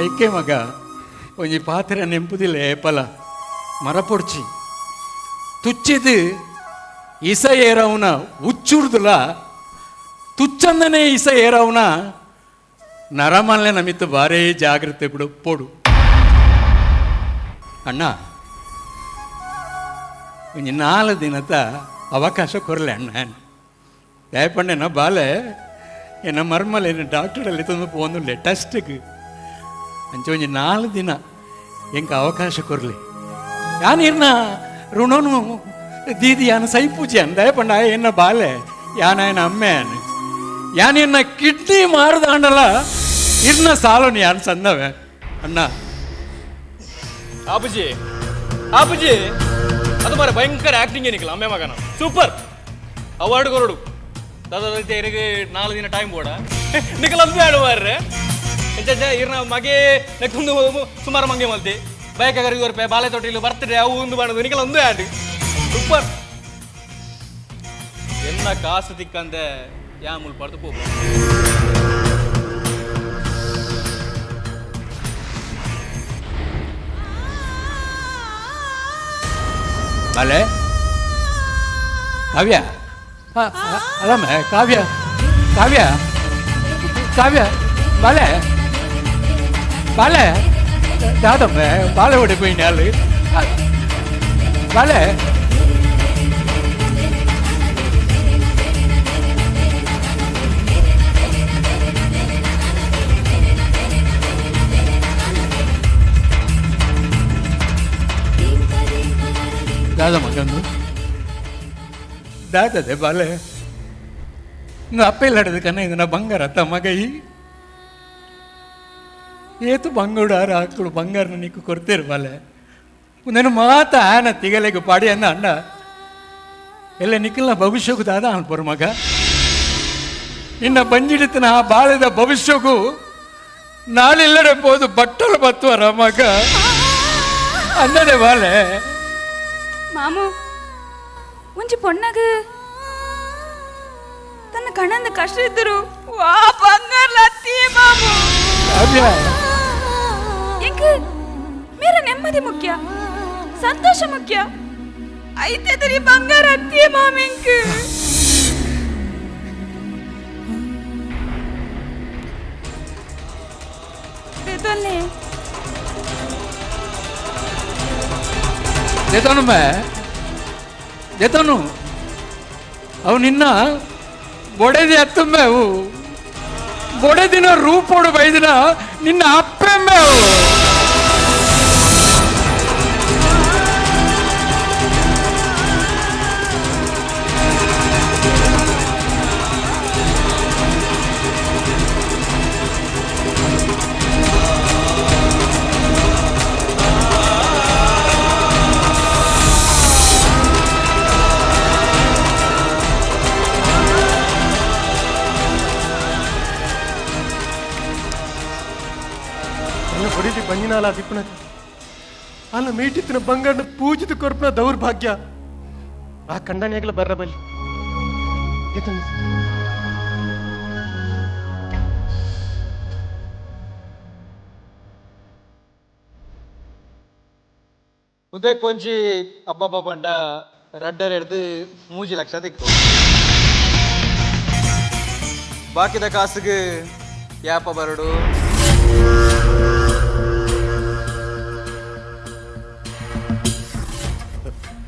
H: ಐಕೆ ಮಗ ಒಂಜಿ ಪಾತ್ರೆ ನೆಂಪುದಿಲ್ಲ ಏಪಲ ಮರಪೊಡ್ಚಿ ತುಚ್ಚಿದು ಇಸ ಏರವನ ಉಚ್ಚುಡ್ದಲ ತುಚ್ಚಂದನೆ ಇಸ ಏರವನ ನರಮಲ್ಲೆ ನಮಿತ್ತು ಬಾರೇ ಜಾಗ್ರತೆ ಬಿಡು ಪೋಡು ಅಣ್ಣ ಒಂಜಿ 4 ದಿನದ ಅವಕಾಶ ಕೊರಲೆ ಅಣ್ಣ. ದಯಪಂಡೆನ ಬಾಲೆ ಎನ್ನ ಮರ್ಮಲೆ ಡಾಕ್ಟರಲ್ಲಿ ತಂದು ಪೋಂದುಲ್ಲೆ ಟೆಸ್ಟ್ಗೆ ಅಂಚೆ ಒಂಜಿ 4 ದಿನ ಎಂಕ ಅವಕಾಶ ಕೊರಲಿ ಯಾನ್ ಇರ್ನ ಋಣನು ದೀದಿ ಯಾನ ಸೈಪೂಜೆ ಅನ್ ದಯಪಂಡ ಎನ್ನ ಬಾಲೆ ಯಾನ ಅಮ್ಮೆ ಯಾನು ಯಾನ್ ಎನ್ನ ಕಿಡ್ನಿ ಮಾರದಾಂಡಲ ಇರ್ನ ಸಾಲೋನಿ ಯಾನ್ ಸಂದವೆ ಅಣ್ಣ.
E: ಆಪುಜಿ ಆಪುಜಿ ಅದು ಮಾರೆ ಭಯಂಕರ ಆಕ್ಟಿಂಗ್ ಏನಿಕ್ಕಲ್ಲ ಅಮ್ಮೆ ಮಗನ ಸೂಪರ್ ಅವಾರ್ಡ್ ಕೊರಡು ದಾದಾ ಇರಿಗೆ 4 ದಿನ ಟೈಮ್ ಬೋಡ ನಿಕಲಂದು ಬೇಡ ಮಾರ್ರೆ ಎಂಚ ಇರ್ನ ಮಗೆ ನೆಕ್ಕೊಂದು ಸುಮಾರು ಮಂಗೆ ಮಲ್ತಿ ಬೈಕ್ ಕರಿಗೋರ್ಪೆ ಬಾಳೆ ತೊಟ್ಟಿಲು ಬರ್ತ್ಡೇ ಅವು ಒಂದು ಮಾಡೋದು ನಿಕಲೊಂದು ಆಡು ಸೂಪರ್ ಎನ್ನ ಕಾಸು ತಿಕ್ಕಂದೆ ಯಾ ಮುಲ್ಪಾಡ್ದು ಪೋಪ
H: ಬಾಲೆ ಕಾವ್ಯ ಅಲ್ಲಮ್ಮ ಕಾವ್ಯ ಕಾವ್ಯ ಕಾವ್ಯ ಬಾಲೆ ಬಾಲೆ ದಾದಮ್ಮ ಬಾಳೆ ಹೊಡೆ ಪೋಯಿನಾಳು ಬಾಲೆ ದಾದ ಮಗಂದು ದಾದದೆ ಬಾಲೆ ಅಪ್ಪ ಕನ್ನ ಇದನ್ನ ಬಂಗಾರ ಮಗೈ ಏತು ಬಂಗುಡಾರ ಆಕಳು ಬಂಗಾರನ ನೀಕು ಕೊಡ್ತೇರು ಬಾಲೆ నేను ಮಾತ ಆನ ತಿಗಲೆಗೆ ಪಾಡಿ ಅನ್ನ ಅಣ್ಣ ಎಲ್ಲ ನಿಖಲ್ನ ಭವಿಷ್ಯಕ್ಕೂ ದಾದ ಅನ್ಪರು ಮಗ ನಿನ್ನ ಬಂಜಿಡಿತನ ಆ ಬಾಳೆದ ಭವಿಷ್ಯಕ್ಕೂ ನಾಳೆಲ್ಲಡೆ போದು ಬಟ್ಟಲು ಬತ್ತುವರ ಮಗ ಅನ್ನದೆ ಬಾಲೆ
I: ಮಾಮು ಒಂಜಿ ಪೊಣ್ಣಗ ತನ್ನ ಕಣ್ಣಂದ ಕಷ್ಟ ಇದ್ದರು ವಾ ಬಂಗಾರ ಲತ್ತಿ ಮಾಮು
H: ಕಾವ್ಯ
I: ಎಂಕ್ ಮೇರ ನೆಮ್ಮದಿ ಮುಖ್ಯ ಸಂತೋಷ ಮುಖ್ಯ ಐತೆದರಿ ಬಂಗಾರ ಅತ್ತಿ ಮಾಮೆಂಕ್ ದೇತೊಲ್ಲೆ
H: ದೇತನು ಮೇ ದೇತನು ಅವು ನಿನ್ನ ಬೊಡೆದಿ ಅತ್ತುಂಬೆ ಅವು ಬೊಡೆದಿನ ರೂಪೋಡು ಬೈದಿನ ನಿನ್ನ ಅಪ್ಪೆಂಬೆ ಅವು
G: ನನ್ನ ಹೊಡಿಲಿ ಬಂಜಿನಾಲ ದಿಪ್ಪನಕ ಅಲ್ಲ ಮೀಟಿತ್ತಿನ ಬಂಗಾರನ ಪೂಜಿತ ಕೊರ್ಪನ ದೌರ್ಭಾಗ್ಯ ಆ ಕಂಡನಿಯಾಗಲ ಬರ್ರ ಬಲ್ಲಿ
E: ಉದಯ್ ಕೊಂಚಿ ಅಬ್ಬಬ್ಬ ಪಂಡ ರಡ್ಡರ್ ಹಿಡ್ದು 3 ಲಕ್ಷ ತಿಕ್ಕು ಬಾಕಿದ ಕಾಸುಗೆ ಯಾಪ ಬರಡು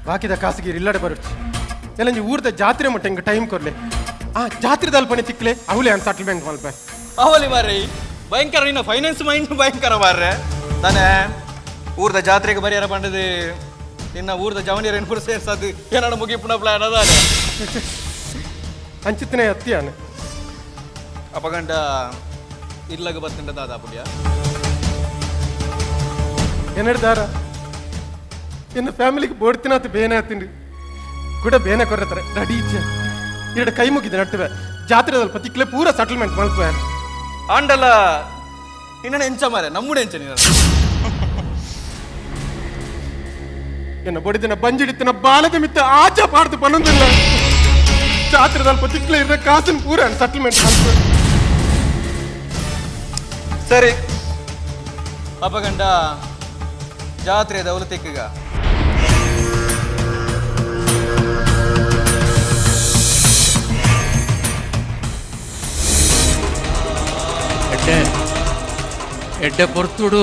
G: ಬಾಕಿದ ಕಾಸುಗೀರ್ ಇಲ್ಲಡೆ ಬರುಚ್ಚಿ ಎಲ್ಲ ನೀವು ಊರ್ದ ಜಾತ್ರೆ ಮಟ್ಟ ಹಿಂಗೆ ಟೈಮ್ ಕೊರ್ಲೆ ಆ ಜಾತ್ರೆ ದಲ್ಪನೆ ತಿಕ್ಲೆ ಅವಲೇ ಅಂತ ಸೆಟಲ್ಮೆಂಟ್ ಮಲ್ಪೆ
E: ಅವಲಿ ಮಾರ್ರೆ ಭಯಂಕರ ನಿನ್ನ ಫೈನಾನ್ಸ್ ಮೈಂಡ್ ಭಯಂಕರ ಮಾರ್ರೆ ತಾನೇ ಊರ್ದ ಜಾತ್ರೆಗೆ ಬರಿಯಾರ ಪಂಡದು ನಿನ್ನ ಊರ್ದ ಜವನಿಯರ್ ಏನ್ ಸೇರ್ಸದು ಏನಾಡ ಮುಗಿಪುನ ಪ್ಲಾನ್ ಅದಾನೆ
G: ಅಂಚಿತ್ತನೇ ಅತ್ತಿಯಾನೆ
E: ಅಪಗಂಡ ಇಲ್ಲಗ ಬತ್ತಿಂಡ ದಾದಾ ಪುಡಿಯ
G: ಏನಾಡ್ದಾರ ಎನ್ನ ಫ್ಯಾಮಿಲಿಗೆ ಬೋಡ್ತಿನಾತ ಬೇನೆ ಆತೀನಿ ಕೂಡ ಬೇನೆ ಕೊರ್ರತಾರೆ ರೆಡಿ ಇಚ್ಛೆ ಎರಡು ಕೈ ಮುಗಿದ ನಟ್ಟುವೆ ಜಾತ್ರೆ ದಲ್ಪ ತಿಕ್ಲೆ ಪೂರ ಸೆಟಲ್ಮೆಂಟ್ ಮಲ್ಪೆ
E: ಆಂಡಲ ನಿನ್ನ ಎಂಚ ಮಾರೆ ನಮ್ಮುಡೆ ಎಂಚ ನೀನು
G: ಎನ್ನ ಬಡಿದಿನ ಬಂಜಿಡಿತ್ತಿನ ಬಾಲದ ಮಿತ್ತ ಆಚೆ ಪಾಡ್ದು ಪನ್ನೊಂದಿಲ್ಲ ಜಾತ್ರೆ ದಲ್ಪ ತಿಕ್ಲೆ ಇರ ಕಾಸಿನ ಪೂರ ಸೆಟಲ್ಮೆಂಟ್ ಮಲ್ಪೆ
E: ಸರಿ ಅಪಗಂಡ ಜಾತ್ರೆ ದೌಲ ತಿಕ್ಕಗ
H: ಎಡ್ಡೆ ಎಡ್ಡೆ ಪೊರ್ತುಡು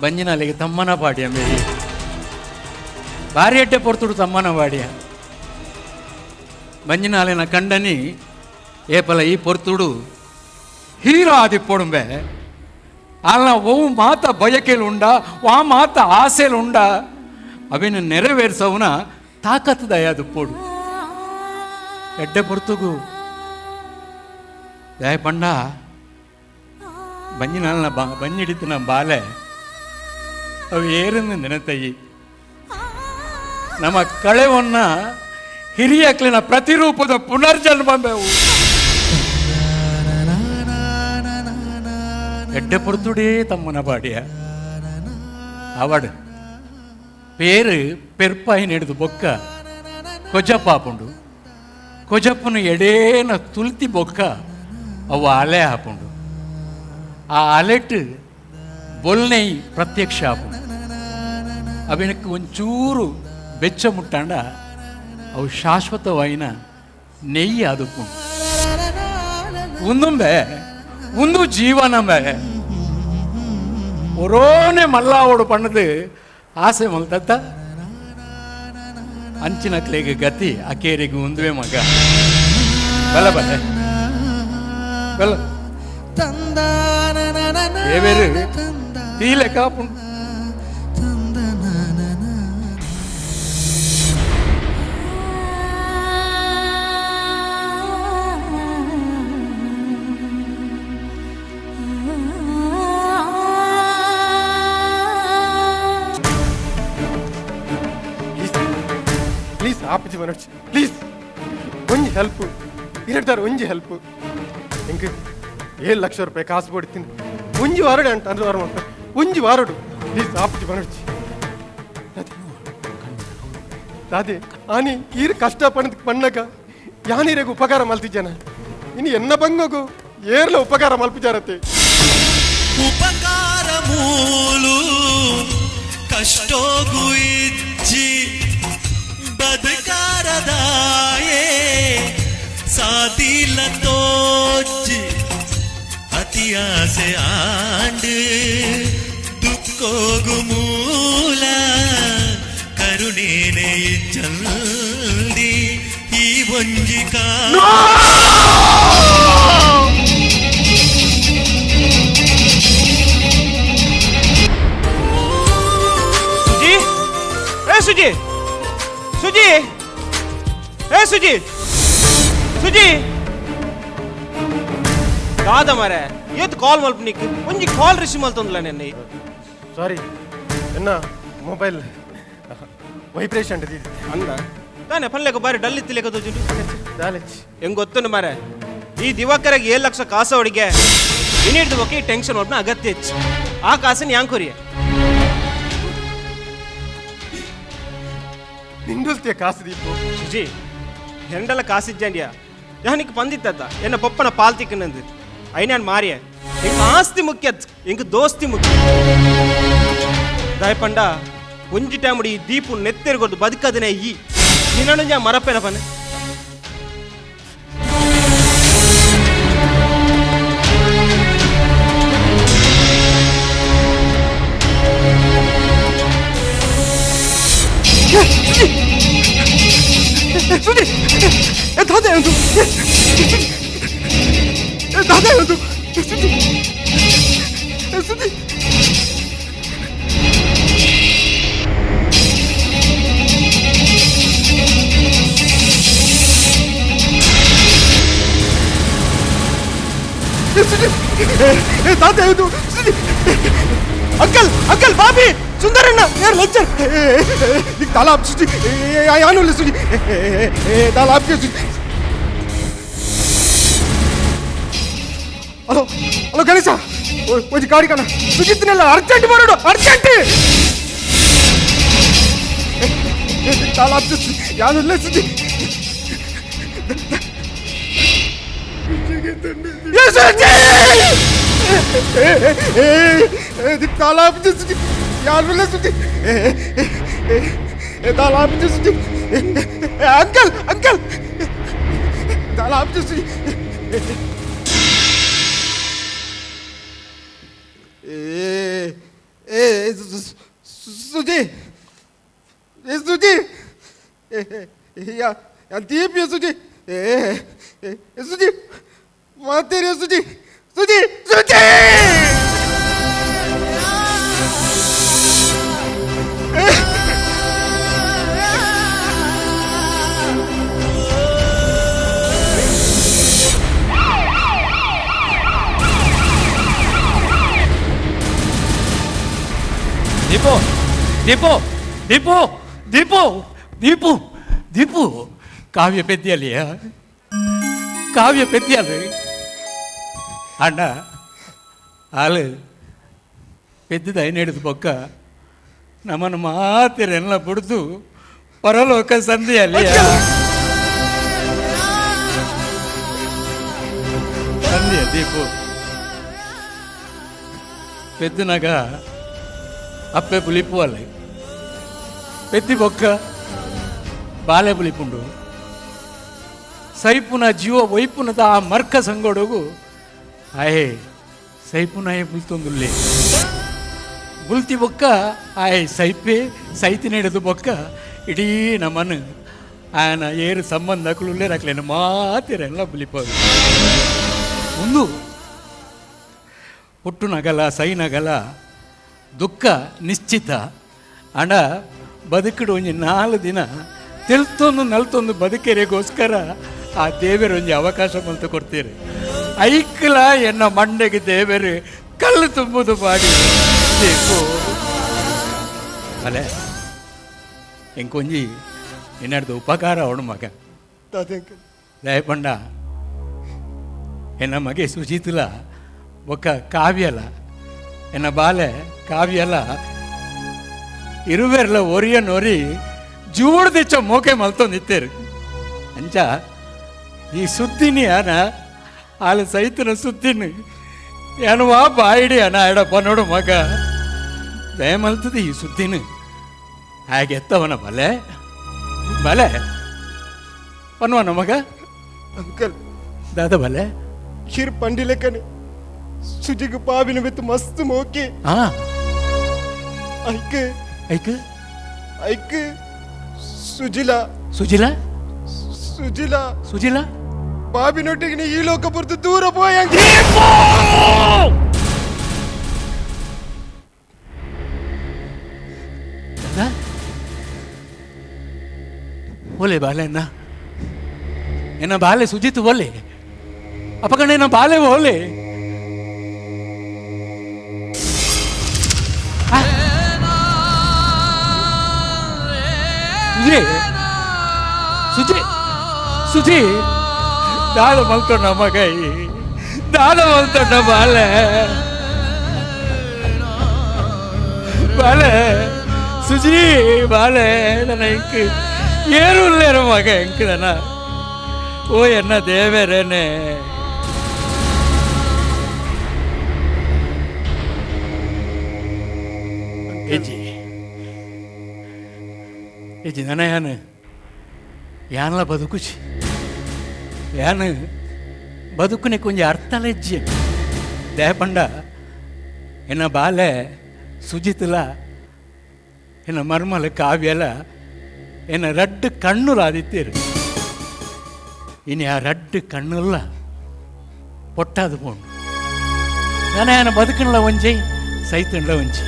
H: ಬಂಜಿನಾಲಿಗೆ ತಮ್ಮನ ಪಾಡ್ಯ ಮೇರಿ ಭಾರಿ ಎಡ್ಡೆ ಪೊರ್ತುಡು ತಮ್ಮನ ಪಾಡ್ಯ ಬಂಜಿನಾಲಿನ ಕಂಡನಿ ಏಪಲ ಈ ಪೊರ್ತುಡು ಹೀರೋ ಆದಿಪ್ಪೊಡುಂಬೆ ಅಲ್ಲ ಒವು ಮಾತ ಬಯಕೆಲು ಉಂಡ ವಾ ಮಾತ ಆಸೆಲು ಉಂಡ ಅವಿನ ನೆರವೇರ್ಸವನ ತಾಕತ್ತು ದಯಾದುಪ್ಪೊಡು ಎಡ್ಡೆ ಪೊರ್ತುಗು ದಯ ಪಂಡ ಬಂಜಿನಾಲ್ನ ಬಾ ಬಂಜಿಡಿತಿನ ಬಾಲೆ ಅವು ಏರನ್ನು ನೆನತಯ್ಯಿ ನಮ್ಮ ಕಳೆವನ್ನ ಹಿರಿಯಕ್ಲಿನ ಪ್ರತಿರೂಪದ ಪುನರ್ಜನ್ಮ ಬೇವು ಎಡ್ಡೆ ಪೊರ್ತುಡೇ ತಮ್ಮನ ಬಾಡಿಯ ಅವಡು ಪೇರು ಪೆರ್ಪಾಯಿ ನಡೆದು ಬೊಕ್ಕ ಕೊಜಪ್ಪ ಆಪುಂಡು ಕೊಜಪ್ಪನು ಎಡೇನ ತುಲ್ತಿ ಬೊಕ್ಕ ಅವು ಅಲೆ ಆಪುಂಡು ಆ ಅಲೆಟ್ ಬೊಲ್ನೈ ಪ್ರತ್ಯಕ್ಷ ಆಪುಂಡು ಅವೆನಕ್ಕೆ ಒಂಚೂರು ಬೆಚ್ಚ ಮುಟ್ಟಾಂಡ ಅವು ಶಾಶ್ವತವಾಯಿನ ನೆಯ್ಯಿ ಅದುಪುಂಡು ಉಂದುಂಬೆ ಉಂದು ಜೀವನಂಬೆ ಒರೋನೆ ಮಲ್ಲಾವೋಡು ಪಣ್ಣದು ಆಸೆ ಮಲ್ತತ್ತ ಅಂಚಿನಕ್ಲೆಗೆ ಗತಿ ಅಕೇರಿಗೆ ಉಂದುವೆ ಮಗ ಬಲ ಬಲೆ ಬಲ ದೇವೇರು ತೀಲೆ ಕಾಪುಂಡು
G: ಪ್ಲೀಸ್ ಆಪುಜಿ ಮನೋಜ್ ಪ್ಲೀಸ್ ಒಂಜಿ ಹೆಲ್ಪ್ ಇರಡ್ದಾರ ಒಂಜಿ ಹೆಲ್ಪ್ ಎಂಕ್ 7 ಲಕ್ಷ ರೂಪಾಯಿ ಕಾಸು ಕೊಡ್ತೀನಿ ಒಂಜಿ ವಾರಡು ಅಂಟ ಅಂದ್ರೆ ವಾರ ಮಾಡ್ತಾರೆ ಒಂಜಿ ವಾರಡು ಪ್ಲೀಸ್ ಆಪುಜಿ ಮನೋಜ್ ದಾದೆ ಆನಿ ಈರು ಕಷ್ಟ ಪಣದ ಪಣ್ಣಗ ಯಾನೀರೆಗ್ ಉಪಕಾರ ಮಲ್ತಿಜ್ಜನ ಇನ್ನು ಎನ್ನ ಬಂಗಗು ಏರ್ಲ ಉಪಕಾರ ಮಲ್ಪಿಜಾರತ್ತೆ
J: ಉಪಕಾರ ಮೂಲು ಕಷ್ಟೋಗು ಇಜ್ಜಿ ಬದುಕಾರದಾಯೇ ಸಾತಿಲ ತೋಜಿ ಅತಿ ಆಸೆ ಆಂಡು ದುಃಖೋಗು ಮೂಲ ಕರುಣೇನೆ ಜಲ್ದಿ ಈ ಒಂಜಿ ಕಾ
E: ಸುಜಿ ಏ ಸುಜಿ ಸುಜಿ ಏ ಸುಜಿ ಸುಜಿ ದಾದ ಮಾರೆ ಏತ್ ಕಾಲ್ ಮಲ್ಪನಿಕ್ ಒಂಜಿ ಕಾಲ್ ರಿಸೀವ್ ಮಲ್ತೊಂದಿಲ್ಲ ನೆನ್ನೆ
G: ಸಾರಿ ಎನ್ನ ಮೊಬೈಲ್ ವೈಬ್ರೇಷನ್
E: ಅಂದ ತಾನೆ ಪನ್ಲೆಕ ಬಾರಿ ಡಲ್ ಇತ್ತಿಲೆಕ ತೋಜುಂಡು
G: ದಾಲೆಚ್
E: ಹೆಂಗ್ ಗೊತ್ತುಂಡು ಮಾರೆ ಈ ದಿವಾಕರಾಗ 7 ಲಕ್ಷ ಕಾಸು ಅವಡಿಗೆ ಇನ್ನಿಡ್ದು ಬೊಕ್ಕೆ ಈ ಟೆನ್ಷನ್ ಒಬ್ಬನ ಅಗತ್ಯ ಹೆಚ್ಚು ಆ ಕಾಸನ್ನ ಯಾಂಗ್ ಕೊರಿಯ
G: ನಿಂಡುಲ್ತಿಯ ಕಾಸು ದೀಪು
E: ಸುಜಿ ಹೆಂಡಲ ಕಾಸಿಜ್ಜಂಡಿಯ ಯಾನಿಕ್ ಪಂದಿತ್ತ ಎನ್ನ ಪಪ್ಪನ ಪಾಲ್ ತಿಕ್ಕನಂದು ಐನಾನ್ ಮಾರಿಯ ಎಂಕ್ ಆಸ್ತಿ ಮುಖ್ಯ ಎಂಕ್ ದೋಸ್ತಿ ಮುಖ್ಯ ದಾಯಪಂಡ ಒಂಜಿ ಟೈಮ್ ಈ ದೀಪು ನೆತ್ತೆರ್ಗೊಡ್ದು ಬದುಕದನೆ ಈ ನಿನ್ನ ಮರಪೇನ ಪನ್ನ
G: ಸುಜಿ ದಾದ ಉಂಟು ದಾದ ಉಂಟು ಸುಜಿ ಸುಜಿ ದಾದ ಉಂಟು ಸುಜಿ
E: ಅಂಕಲ್ ಅಂಕಲ್ ಬಾಬಿ ಸುಂದರಣ್ಣ ಯಾರು ಲೆಕ್ಚರ್
G: तालाब सुजी यानुले सुजी तालाब के सुजी ಹಲೋ ಹಲೋ ಗಣೇಶ ಒಂಜಿ ಗಾಡಿ ಕಣ ಸುಜಿತ್ನೆಲ್ಲ ಅರ್ಜೆಂಟ್ ಬರೋಡು ಅರ್ಜೆಂಟ್ ತಾಲಾಬ್ ಸುಜಿ ಯಾನುಲ್ಲ ಸುಜಿ ತಾಲಾಬ್ ಸುಜಿ ಯಾನುಲ್ಲ ಸುಜಿ तालाब सुजी अंकल अंकल तालाब सुजी ए ए सुजी ए सुजी या दीप ये सुजी ए सुजी मातेरे सुजी सुजी सुजी
H: ದೀಪು ದೀಪು ದೀಪು ದೀಪು ದೀಪು ದೀಪು ಕಾವ್ಯ ಪೆದ್ದಿಯಲ್ಲಿಯ ಕಾವ್ಯ ಪೆದ್ದಿಯಲ್ಲ ಅಣ್ಣ ಆಲು ಪೆದ್ದಿದ ಐನೇಡಿದ ಬೊಕ್ಕ ನಮ್ಮನ್ನು ಮಾತಿರೆಲ್ಲ ಬಿಡ್ದು ಪರಲೋಕ ಸಂಧಿಯಲ್ಲಿ ಸಂಧಿಯ ದೀಪು ಪೆದ್ದಿನಾಗ ಅಪ್ಪೆ ಪುಲಿಪು ಅಲ್ಲ ಪೆದ್ದಿ ಬೊಕ್ಕ ಬಾಲೆ ಪುಲಿಪುಂಡು ಸೈಪುನ ಜೀವ ವೈಪುನದ ಆ ಮರ್ಕ ಸಂಗೋಡುಗು ಆಯೆ ಸೈಪುನಾಯೆ ಬುಲ್ತೊಂದುಲ್ಲೆ ಬುಲ್ತಿ ಬೊಕ್ಕ ಆಯ್ ಸೈಪೆ ಸೈತಿ ನೀಡದು ಬೊಕ್ಕ ಇಡೀ ನಮ್ಮನ್ನು ಆಯನ ಏರು ಸಂಬಂಧ ಕುಲುಲ್ಲೇರಾಕ್ಲೇನು ಮಾತಿರೆಲ್ಲ ಬುಲಿಪೋದು ಒಂದು ಹುಟ್ಟು ನಗಲ ಸೈ ನಗಲ ದುಃಖ ನಿಶ್ಚಿತ ಅಣ ಬದುಕಿಡು ಒಂಜಿ ನಾಲ್ಕು ದಿನ ತೆಲ್ತೊಂದು ನಲ್ತೊಂದು ಬದುಕೆರೆಗೋಸ್ಕರ ಆ ದೇವರು ಒಂಜಿ ಅವಕಾಶ ಮಲ್ತು ಕೊಡ್ತೀರಿ. ಐಕ್ಲ ಎನ್ನ ಮಂಡೆಗೆ ದೇವರು ಕಲ್ಲು ತುಂಬುದು ಮಾಡಿ ಬೇಕು. ಅಲೆ ಎಂಕೊಂಜಿ ಎನ್ನಡ್ದು ಉಪಕಾರ ಅವನು ಮಗ ದಯಪಂಡ ಎನ್ನ ಮಗೆ ಸುಜಿತ್ಲ ಒಕ್ಕ ಕಾವ್ಯಲ ಎನ್ನ ಬಾಲೆ ಕಾವ್ಯಲ ಇರುವೆರ್ಲ ಒರಿಯ ನೊರಿ ಜೂಡ್ದಿಚ್ಚ ಮೋಕೆ ಮಲ್ತೊಂದಿತ್ತೇರು. ಅಂಚ ಈ ಸುದ್ದಿನಿ ಅನ ಆಲ ಸೈತನ ಸುದ್ದಿನಿ ಎನ್ವಾ ಬಾಯಿಡಿ ಅನ ಎಡಪ್ಪ ನೋಡು ಮಗ ದಯಮಲ್ತದ ಈ ಸುದ್ದಿನಿ ಹಾಗೆ ಎತ್ತವನ ಬಲೆ ಬಲೆ ಪನ್ವನ ಮಗ
K: ಅಂಕಲ್
H: ದಾದ ಬಲೆ
K: ಕಿರ್ ಪಂಡಿಲೆಕ್ಕನೆ ಸುಜಿಗೆ ಪಾವಿನ ವಿತ್ ಮಸ್ತ್ ಮೋಕೆ
H: ಹಾ
K: ಐಕ್
H: ಐಕ್
K: ಐಕ್ ಸುಜಿಲ
H: ಸುಜಿಲ
K: ಸುಜಿಲ
H: ಸುಜಿಲ
K: ಬಾಬಿನೊಟ್ಟಿಗೆ ನೀ ಈ ಲೋಕ ಪುರ್ತು ದೂರ ಪೋಯಂಗೆ
H: ಓಲೆ ಬಾಲೆ ಅಣ್ಣ ಎನ್ನ ಬಾಲೆ ಸುಜಿತ್ ಓಲೆ ಅಪಕಂಡ ಎನ್ನ ಬಾಲೆ ಓಲೆ ಸುಜಿ ಸುಜಿ ಸುಜಿ ದಾದ ಮಲ್ತೊಂಡ ಮಗೈ ದಾದ ಮಲ್ತೊಂಡ ಬಾಲೆ ಬಾಲೆ ಸುಜಿ ಬಾಲೆ ನನ್ನ ಇಂಕ್ ಏರುಲ್ಲೇರು ಮಗ ಎಂಕದನ ಓ ಎನ್ನ ದೇವರೇನೆ ಏಜಿ ಏಜಿ ನನ್ನ ಯಾನು ಯಾನ್ಲ ಬದುಕುಚಿ ಯಾನು ಬದುಕುನೆ ಕೊಂಚ ಅರ್ಥಲೆಜ್ಜೆ ದಯಪಂಡ ಎನ್ನ ಬಾಲೆ ಸುಜಿತ್ಲ ಎನ್ನ ಮರ್ಮಲ ಕಾವ್ಯಲ ಎನ್ನ ರಡ್ಡು ಕಣ್ಣುಲ ಆದಿತ್ತೀರು ಇನಿ ಆ ರಡ್ಡು ಕಣ್ಣುಲ್ಲ పొట్టాದು ಪೋಂಡು ನನ ಬದುಕಣ್ಲ ಒಂಜೆ ಸೈತಂಡ್ಲ ಒಂಜಿ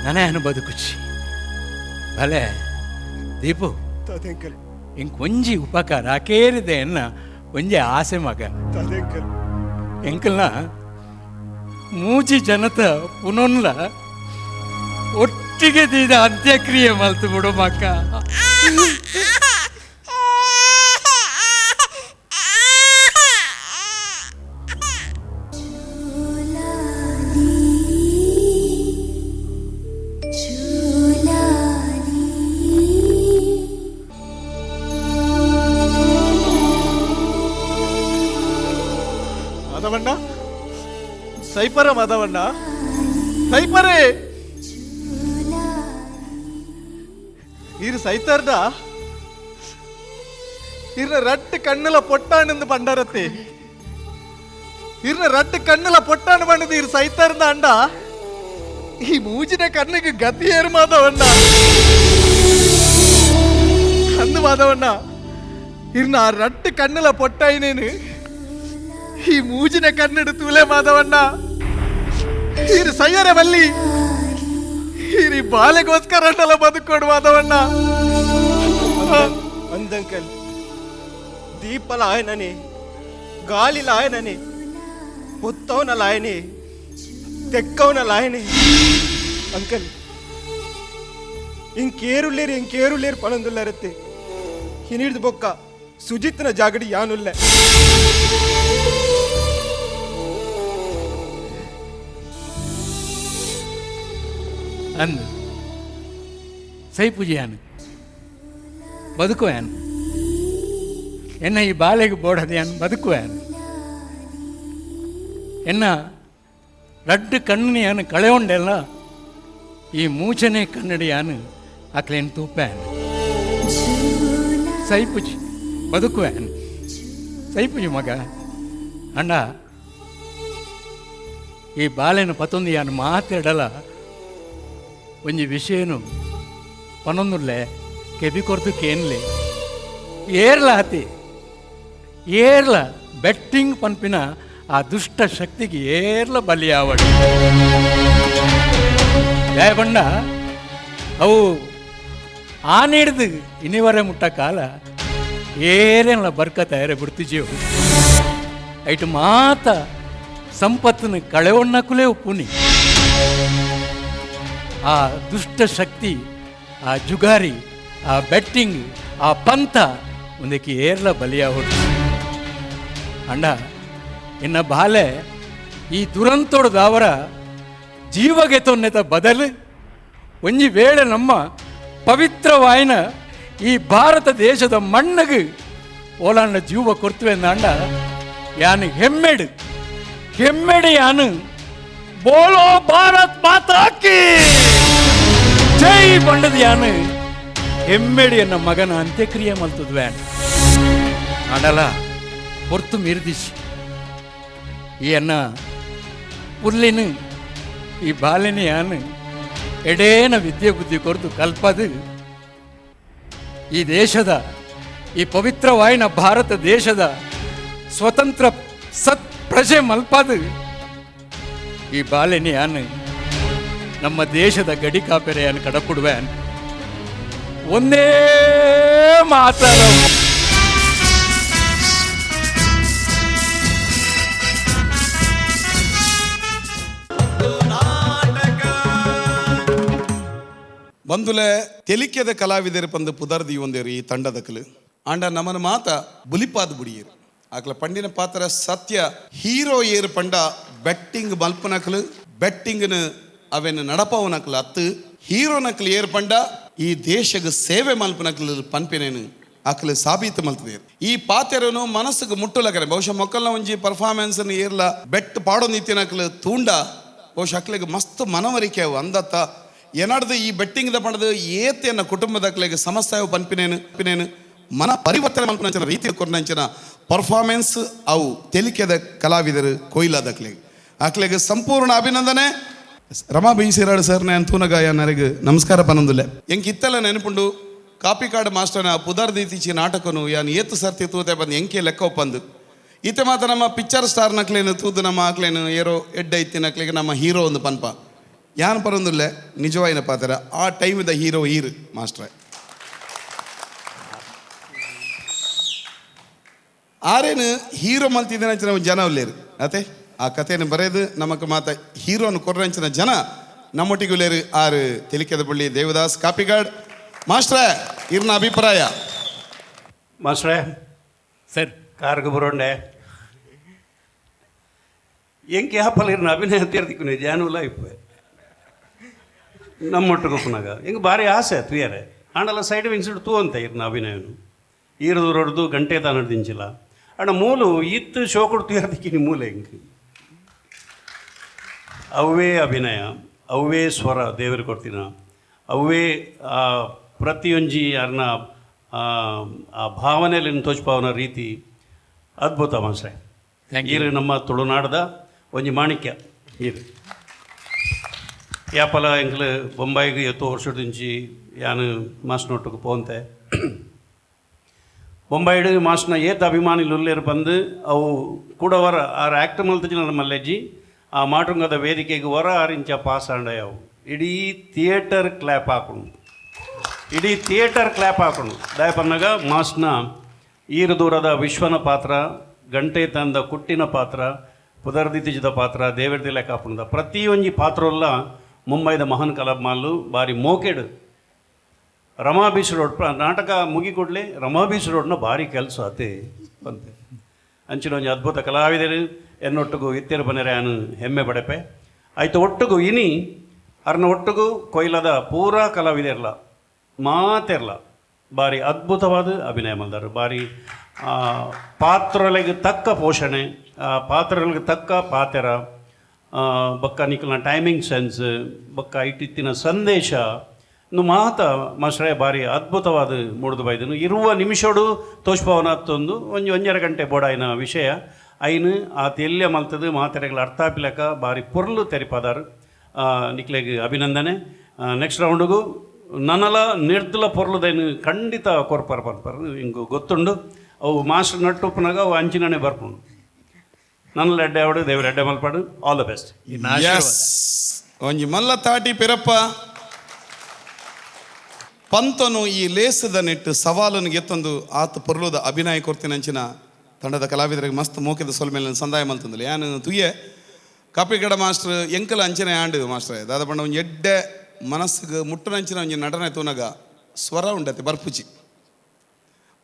H: ನನ ಬದುಕುಚಿ ಭಲೆ ದೀಪು ಇಂಕೊಂಜಿ ಉಪಕಾರ ಕೇರಿದೆ ಎನ್ನ ಒಂಜಿ ಆಸೆ ಮಗ ಎಂಕಲ್ನ ಮೂಜಿ ಜನತ ಪುನೊನ್ಲ ಒಟ್ಟಿಗೆ ದೀದ ಅಂತ್ಯಕ್ರಿಯೆ ಮಲ್ತು ಬಿಡು ಮಕ್ಕ.
F: ಮಾಧವಣ್ಣ ಸೈಪರ ಮಾಧವಣ್ಣ ಸೈಪರೇ ಇರು ಸೈತಾರ್ದ ಇರ್ನ ರಡ್ಡು ಕಣ್ಣುಲ ಪೊಟ್ಟಾಣಂದು ಪಂಡರತ್ತೆ ಇರ್ನ ರಡ್ಡು ಕಣ್ಣುಲ ಪೊಟ್ಟಾಣ ಬಂಡದು ಇರು ಸೈತಾರ್ದ ಅಂಡ ಈ ಮೂಜಿನ ಕಣ್ಣಿಗೆ ಗತಿ ಏರು ಮಾಧವಣ್ಣ ಅಂದು ಮಾಧವಣ್ಣ ಇರ್ನ ಆ ರಡ್ಡು ಕಣ್ಣುಲ ಪೊಟ್ಟಾಯಿನೇನು ಈ ಮೂಜಿನ ಕಣ್ಣಡು ತೂಲೆ ಮಾಧವಣ್ಣ ಇರು ಸಯ್ಯರೆ ಬಲ್ಲಿ ಇರಿ ಬಾಲೆಗೋಸ್ಕರ ಅಂಡಲ ಬದುಕೋಡು ಮಾಧವಣ್ಣ.
K: ಅಂದಂಕಲ್ ದೀಪಲ ಆಯನನೆ ಗಾಳಿ ಲಾಯನನೆ ಹೊತ್ತವನ ಲಾಯನೆ ತೆಕ್ಕವನ ಲಾಯನೆ ಅಂಕಲ್ ಇಂಕೇರುಳ್ಳೇರು ಇಂಕೇರುಳ್ಳೇರು ಪಣಂದುಲ್ಲರತ್ತೆ ಹಿನಿಡ್ದು ಬೊಕ್ಕ ಸುಜಿತ್ನ ಜಾಗಡಿ ಯಾನುಲ್ಲೆ.
H: ಅಂದು ಸೈಪುಜಿ ಯಾನು ಬದುಕುವ ಯಾನು ಎನ್ನ ಈ ಬಾಲೆಗೆ ಬೋಡದೆ ಯಾನು ಬದುಕುವ ಯಾನು ಎನ್ನ ರಡ್ಡು ಕಣ್ಣು ಯಾನು ಕಳೆಯೊಂಡೆಲ್ಲ ಈ ಮೂಚನೆ ಕನ್ನಡಿ ಯಾನು ಅಕ್ಲೇನು ತೂಪ್ಯಾನು ಸೈಪುಜಿ ಬದುಕುವ ಯಾನು ಸೈಪುಜಿ ಮಗ ಅಣ್ಣ ಈ ಬಾಲೆನ ಪತೊಂದು ಯಾನು ಮಾತಾಡಲ್ಲ ಒಂಜಿ ವಿಷಯನು ಪನೊಂದುಲ್ಲೆ ಕೆಬಿ ಕೊರ್ದು ಕೇನ್ಲೆ ಏರ್ಲ ಹತಿ ಏರ್ಲ ಬೆಟ್ಟಿಂಗ್ ಪನ್ಪಿನ ಆ ದುಷ್ಟ ಶಕ್ತಿಗೆ ಏರ್ಲ ಬಲಿಯಾವಡು ಬಣ್ಣ ಅವು ಆನಿಡ್ದು ಇನಿವರೆ ಮುಟ್ಟ ಕಾಲ ಏರೇನಲ್ಲ ಬರ್ಕತ ಏರೆ ಬಿಡ್ತಿಜೀವು ಐಟು ಮಾತ ಸಂಪತ್ತನ್ನು ಕಳೆವಣ್ಣಕ್ಕಲೇ ಉಪ್ಪುನಿ ಆ ದುಷ್ಟ ಶಕ್ತಿ ಆ ಜುಗಾರಿ ಆ ಬೆಟ್ಟಿಂಗ್ ಆ ಪಂಥ ಒಂದಕ್ಕೆ ಏರ್ಲ ಬಲಿಯಾವಡು ಅಣ್ಣ ಎನ್ನ ಬಾಲೆ ಈ ದುರಂತೋಡ್ದಾವರ ಜೀವಗೆ ತೊನ್ನೆತ ಬದಲು ಒಂಜಿ ವೇಳೆ ನಮ್ಮ ಪವಿತ್ರವಾಯಿನ ಈ ಭಾರತ ದೇಶದ ಮಣ್ಣಗೆ ಓಲಾಂಡ ಜೀವ ಕೊರ್ತುವೆ ಅಂಡ ಯಾನು ಹೆಮ್ಮೆಡು ಹೆಮ್ಮೆಡು ಯಾನು ಬೋಲೋ ಭಾರತ್ ಮಾತಾ ಕಿ ಜೈ ಬಂಡದ ಯಾನು ಹೆಮ್ಮೆಡು ಎನ್ನ ಮಗನ ಅಂತ್ಯಕ್ರಿಯೆ ಮಲ್ತದ್ವೆ ಆಡಲ ಹೊರ್ತು ಮೀರ್ದಿಶ್ ಈ ಅನ್ನ ಪುಲ್ಲಿನ ಈ ಬಾಲಿನ ಯಾನು ಎಡೇನ ವಿದ್ಯೆ ಬುದ್ಧಿ ಕೊರ್ದು ಕಲ್ಪದು ಈ ದೇಶದ ಈ ಪವಿತ್ರವಾಯಿನ ಭಾರತ ದೇಶದ ಸ್ವತಂತ್ರ ಸತ್ ಪ್ರಜೆ ಮಲ್ಪದು ಈ ಬಾಲಿನ ಯಾನು ನಮ್ಮ ದೇಶದ ಗಡಿ ಕಾಪೆರೆಯನ್ನು ಕಡಪುಡುವೆ ಒಂದೇ ಮಾತಾಡ.
B: ಬಂದುಲೆ ತೆಲಿಕೆದ ಕಲಾವಿದರು ಪಂದು ಪುದರ್ದಿ ಒಂದೇರು ಈ ತಂಡದಕಲು ಆಂಡ ನಮನ ಮಾತ ಬುಲಿಪಾದ ಬುಡಿಯರು ಆಕಲ ಪಂಡಿನ ಪಾತ್ರ ಸತ್ಯ ಹೀರೋ ಏರು ಪಂಡ ಬೆಟ್ಟಿಂಗ್ ಮಲ್ಪನಕಲು ಬೆಟ್ಟಿಂಗ್ನ ಅವೆನ್ ನಡಪವನಕಲು ಅತ್ತು ಹೀರೋನಕಲು ಏರು ಪಂಡ ಈ ದೇಶಗ ಸೇವೆ ಮಲ್ಪನಕಲು ಪನ್ಪಿನೇನು ಆಕಲು ಸಾಬೀತು ಮಲ್ತದೇರು. ಈ ಪಾತೆರನು ಮನಸ್ಸಿಗೆ ಮುಟ್ಟುಲಕರೆ ಬಹುಶಃ ಮೊಕ್ಕಲ್ನ ಒಂಜಿ ಪರ್ಫಾರ್ಮೆನ್ಸ್ ಏರ್ಲ ಬೆಟ್ ಪಾಡೋ ನಿತ್ಯನಕಲು ತೂಂಡ ಬಹುಶಃ ಅಕ್ಲಿಗೆ ಮಸ್ತ್ ಮನವರಿಕೆ ಅವು ಅಂದತ್ತ ಏನಾಡ್ದು ಈ ಬೆಟ್ಟಿಂಗ್ the ಪಣದು ಏತೆಯನ್ನ ಕುಟುಂಬದ ಸಮಸ್ಯೆ ಪನ್ಪಿನೇನು ಪಿನೇನು ಮನ ಪರಿವರ್ತನೆ ಮಲ್ಪನಂಚಿನ ರೀತಿ ಕೊರ್ನಂಚಿನ ಪರ್ಫಾರ್ಮೆನ್ಸ್ ಅವು ತೆಲಿಕೆದ ಕಲಾವಿದರು ಕೊಯ್ಲಾದಕ್ಲೆಗೆ ಅಕ್ಲೆಗೆ ಸಂಪೂರ್ಣ ಅಭಿನಂದನೆ. ರಮಾ ಬಿ ಸಿರಾಡ್ ಸರ್ ನಾನು ತೂನಗಾಯ ನನಗೆ ನಮಸ್ಕಾರ ಪನಂದುಲ್ಲೆ. ಎಂಕ್ ಇತ್ತೆಲ್ಲ ನೆನಪುಂಡು ಕಾಪಿಕಾಡು ಮಾಸ್ಟರ್ನ ಪುದರ್ ದೀತಿಚಿ ನಾಟಕನು ಯಾನ್ ಏತು ಸರ್ತಿ ತೂತೆ ಬಂದು ಎಂಕೆ ಲೆಕ್ಕ ಒಪ್ಪಂದು ಈತೆ ಮಾತ್ರ ನಮ್ಮ ಪಿಕ್ಚರ್ ಸ್ಟಾರ್ ನಕ್ಲೇನು ತೂದು ನಮ್ಮ ಆಕ್ಲೇನು ಏರೋ ಎಡ್ಡ ಇತ್ತಿನಕ್ಲಿಗೆ ನಮ್ಮ ಹೀರೋ ಒಂದು ಪನ್ಪ ಯಾನ್ ಪರೊಂದುಲ್ಲೆ ನಿಜವಾಯಿನ ಪಾತ್ರ ಆ ಟೈಮಿದ ಹೀರೋ ಹೀರು ಮಾಸ್ಟ್ರೆ. ಆರೇನು ಹೀರೋ ಮಲ್ತಿದ್ದೇನೆ ಜನ ಉಲ್ಲೇರು ಅತೆ ಆ ಕಥೆಯನ್ನು ಬರೆದು ನಮಕ್ ಮಾತ ಹೀರೋನು ಕೊರ್ರಂಚಿನ ಜನ ನಮ್ಮೊಟ್ಟಿಗೆ ಉಲ್ಲೇರು ಆರು ತೆಲಿಕೆದ ಬಳ್ಳಿ ದೇವದಾಸ್ ಕಾಪಿಗಾಡ್ ಮಾಸ್ಟ್ರೆ ಇರ್ನ ಅಭಿಪ್ರಾಯ.
D: ಮಾಸ್ಟ್ರೆ
H: ಸರ್
D: ಕಾರ್ಗೆ ಬರೋಂಡೆ ಎಂಕೆ ಹಾಪಲ್ ಇರ್ನ ಅಭಿನಯ ತೀರ್ದಿಕ್ಕು ಜಾನುಲ ಇಪ್ಪೆ ನಮ್ಮೊಟ್ಟಿಗೆ ಪುನಗ ಹಿಂಗೆ ಭಾರಿ ಆಸೆ ತುಯರೆ ಆಂಡಲ ಸೈಡ್ ವಿಂಗ್ಸ್ ತೂ ಅಂತ ಇರ್ನ ಅಭಿನಯನು ಈರದು ರೊಡ್ದು ಗಂಟೆ ತಾನು ದಿಂಚಿಲ್ಲ ಅಣ್ಣ ಮೂಲು ಇತ್ತು ಶೋಕುಡು ತುಯರ್ದಿಕ್ಕಿನಿ ಮೂಲೆ ಹಿಂಗೆ ಅವೇ ಅಭಿನಯ ಅವೇ ಸ್ವರ ದೇವರು ಕೊಡ್ತೀನ ಅವೇ ಪ್ರತಿಯೊಂಜಿ ಅರ್ನ ಆ ಭಾವನೆಯಲ್ಲಿ ತೋಚ್ಪಾವನ ರೀತಿ ಅದ್ಭುತ ಮಾಸ್ಟ್ರೆ. ಈರು ನಮ್ಮ ತುಳುನಾಡದ ಒಂಜಿ ಮಾಣಿಕ್ಯ ಈರು ಯಾಪಲ ಎಂಕ್ಲು ಬೊಂಬಾಯಿಗೆ ಎತ್ತೋ ವರ್ಷದಿಂಚಿ ಯಾನು ಮಾಸ್ನೊಟ್ಟಿಗೆ ಪೋಂತೆ ಬೊಂಬಾಯಿಡು ಮಾಸ್ನ ಏತ್ ಅಭಿಮಾನಿಲು ಉಲ್ಲೇರು ಬಂದು ಅವು ಕೂಡ ವರ ಆರ್ ಆ್ಯಕ್ಟ್ ಮಲ್ತಿನ ಮಲ್ಲೆಜ್ಜಿ ಆ ಮಾಟುಂಗದ ವೇದಿಕೆಗೆ ವರ ಆರಿಂಚ ಪಾಸ್ ಆಂಡಯವು ಇಡೀ ಥಿಯೇಟರ್ ಕ್ಲ್ಯಾಪ್ ಹಾಕೊಂಡು ಇಡೀ ಥಿಯೇಟರ್ ಕ್ಲ್ಯಾಪ್ ಹಾಕೊಂಡು ದಯಪನ್ನಗ ಮಾಸ್ನ ಈರು ದೂರದ ವಿಶ್ವನ ಪಾತ್ರ ಗಂಟೆ ತಂದ ಕುಟ್ಟಿನ ಪಾತ್ರ ಪುದರ್ದಿತಿಜಿದ ಪಾತ್ರ ದೇವರದಿಲ್ಲ ಕಾಪುಣದ ಪ್ರತಿಯೊಂಜಿ ಪಾತ್ರವಲ್ಲ ಮುಂಬೈದ ಮಹಾನ್ ಕಲಾಮಾಲು ಬಾರಿ ಮೋಕೆಡು Rama beach road ನಾಟಕ ಮುಗಿ ಕೂಡಲೇ ರಮಾ ಬೀಚ್ ರೋಡ್ನ ಭಾರಿ ಕೆಲಸ ಅತೆ ಬಂತೆ. ಅಂಚಿನ ಒಂಜಿ ಅದ್ಭುತ ಕಲಾವಿದರು ಎನ್ನೊಟ್ಟುಗು ಇತ್ತಿರ ಬನೆರೆ ಅನು ಹೆಮ್ಮೆ ಪಡೆಪೆ. ಆಯ್ತು ಒಟ್ಟುಗು ಇನಿ ಅರ್ನ ಒಟ್ಟುಗು ಕೊಯ್ಲದ ಪೂರಾ ಕಲಾವಿದೆರ್ಲ ಮಾತೆರ್ಲ ಭಾರಿ ಅದ್ಭುತವಾದ ಅಭಿನಯ ಮಲ್ದರು. ಭಾರಿ ಪಾತ್ರಗಳಿಗೆ ತಕ್ಕ ಪೋಷಣೆ, ಪಾತ್ರಗಳಿಗೆ ತಕ್ಕ ಪಾತೆರ, ಬೊಕ್ಕ ನಿಕಲ್ನ ಟೈಮಿಂಗ್ ಸೆನ್ಸ್, ಬೊಕ್ಕ ಇಟ್ಟಿತ್ತಿನ ಸಂದೇಶ ಇನ್ನು ಮಾತ ಮಾಸ್ಟ್ರೇ ಭಾರಿ ಅದ್ಭುತವಾದ ಮೂಡ್ದು ಬೈದನು. ಇರುವ ನಿಮಿಷೋಡು ತೋಷ್ಪವನತ್ತೊಂದು ಒಂಜಿ ಒಂಜರ ಗಂಟೆ ಬೋಡಾಯಿನ ವಿಷಯ ಐನು ಆ ತೆಲ್ಯ ಮಲ್ತದು ಮಾತೆರೆಗಳ ಅರ್ಥಾಪಿಲಕ ಭಾರಿ ಪೊರ್ಲು ತೆರಿಪಾದಾರು. ನಿಕ್ಲೆಗ್ ಅಭಿನಂದನೆ. ನೆಕ್ಸ್ಟ್ ರೌಂಡ್ಗೂ ನನಲ ನಿರ್ದಲ ಪೊರ್ಲುದೈನು ಖಂಡಿತ ಕೊರ್ಪರ್ ಪನ್ಪರ್ ಹಿಂಗು ಗೊತ್ತುಂಡು. ಅವು ಮಾಸ್ಟರ್ ನಟ್ಟುಪ್ಪನಾಗ ಅವು ಅಂಚಿನನೆ ಬರ್ಪುಂಡು. ನನ್ನ ಎಡ್ಡೆ ಅವಡು ದೇವರ ಎಡ್ಡೆ ಮಲ್ಪಾಡು. All the best.
B: ಒಂಜಿ ಮಲ್ಲ ತಾಟಿ ಪಿರಪ್ಪ ಪಂತನು ಈ ಲೇಸದ ನೆಟ್ಟು ಸವಾಲನ್ನು ಗೆತ್ತೊಂದು ಆತ ಪೊರ್ಲುದ ಅಭಿನಯ ಕೊರ್ತಿನಂಚಿನ ತಂಡದ ಕಲಾವಿದರಿಗೆ ಮಸ್ತ್ ಮೋಕೆದ ಸೊಲ್ ಮೇಲೆ ಸಂದಾಯ ಮಲ್ತಂದಿಲ್ಲ. ಯಾನು ತುಯ್ಯೆ ಕಾಪಿಗಡ ಮಾಸ್ಟರ್ ಎಂಕಲ ಅಂಚನೆ ಆಂಡು ಮಾಸ್ಟರ್ ದಾದ ಪಂಡ ಒಂಜಿ ಎಡ್ಡೆ ಮನಸ್ಸಿಗೆ ಮುಟ್ಟುನಂಚಿನ ಒಂಜಿ ನಟನೆ ತೂನಗ ಸ್ವರ ಉಂಡತೆ ಬರ್ಪುಜಿ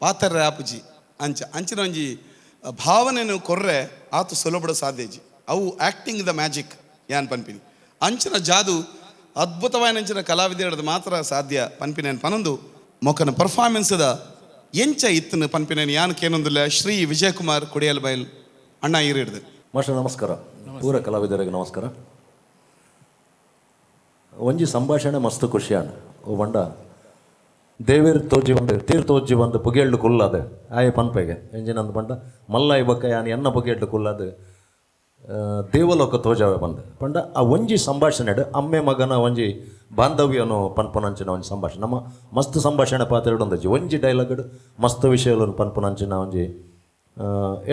B: ಪಾತರ್ರೆ ಆಪುಜಿ ಅಂಚ ಅಂಚಿನ ಒಂಜಿ ಭಾವನೆಯನ್ನು ಕೊರ್ರೆ ಆತು ಸುಲಭಡ ಸಾಧ್ಯಜಿ. ಅವು ಆ್ಯಕ್ಟಿಂಗ್ the magic ಯಾನ್ ಪನ್ಪಿನಿ. ಅಂಚಿನ ಜಾದು ಅದ್ಭುತವಾದ ಅಂಚಿನ ಕಲಾವಿದರದು ಮಾತ್ರ ಸಾಧ್ಯ ಪನ್ಪಿನೇನು ಪನೊಂದು ಮೊಕನ ಪರ್ಫಾರ್ಮೆನ್ಸ್ದ ಎಂಚ ಇತ್ತನು ಪನ್ಪಿನೇನು ಯಾನ್ ಕೇನೊಂದಿಲ್ಲ. ಶ್ರೀ ವಿಜಯಕುಮಾರ್ ಕುಡಿಯಲ್ ಬೈಲ್ ಅಣ್ಣ ಈರಿಡ್ದು.
C: ಮಾಸ್ಟರ್ ನಮಸ್ಕಾರ, ಪೂರ ಕಲಾವಿದರಿಗೆ ನಮಸ್ಕಾರ. ಒಂಜಿ ಸಂಭಾಷಣೆ ಮಸ್ತ್ ಖುಷಿಯಾಣ. ಓ ಬಂಡ ದೇವೇರ್ ತೋಜಿ ಬಂದು ತೀರ್ ತೋಜಿ ಬಂದು ಪುಗೆಳ್ಳು ಕುಲ್ಲದೆ ಆಯೆ ಪನ್ಪೆಗೆ ಎಂಜಿನಂದು ಬಂಡ ಮಲ್ಲ ಬೊಕ್ಕ ಯಾನ್ ಎನ್ನ ಪುಗೆಳ್ಳು ಕುಲ್ಲದು ದೇವಲೋಕ ತೋಜಾವೆ ಬಂದು ಪಂಡ ಆ ಒಂಜಿ ಸಂಭಾಷಣೆ ಅಮ್ಮೆ ಮಗನ ಒಂಜಿ ಬಾಂಧವ್ಯನು ಪನ್ಪುನಂಚಿನ ಒಂಜಿ ಸಂಭಾಷಣೆ. ನಮ್ಮ ಮಸ್ತ್ ಸಂಭಾಷಣೆ ಪಾತ್ರ ಒಂದಜ್ಜಿ ಒಂಜಿ ಡೈಲಾಗ್ ಮಸ್ತ್ ವಿಷಯಗಳನ್ನು ಪನ್ಪುನಂಚಿನ ಒಂಜಿ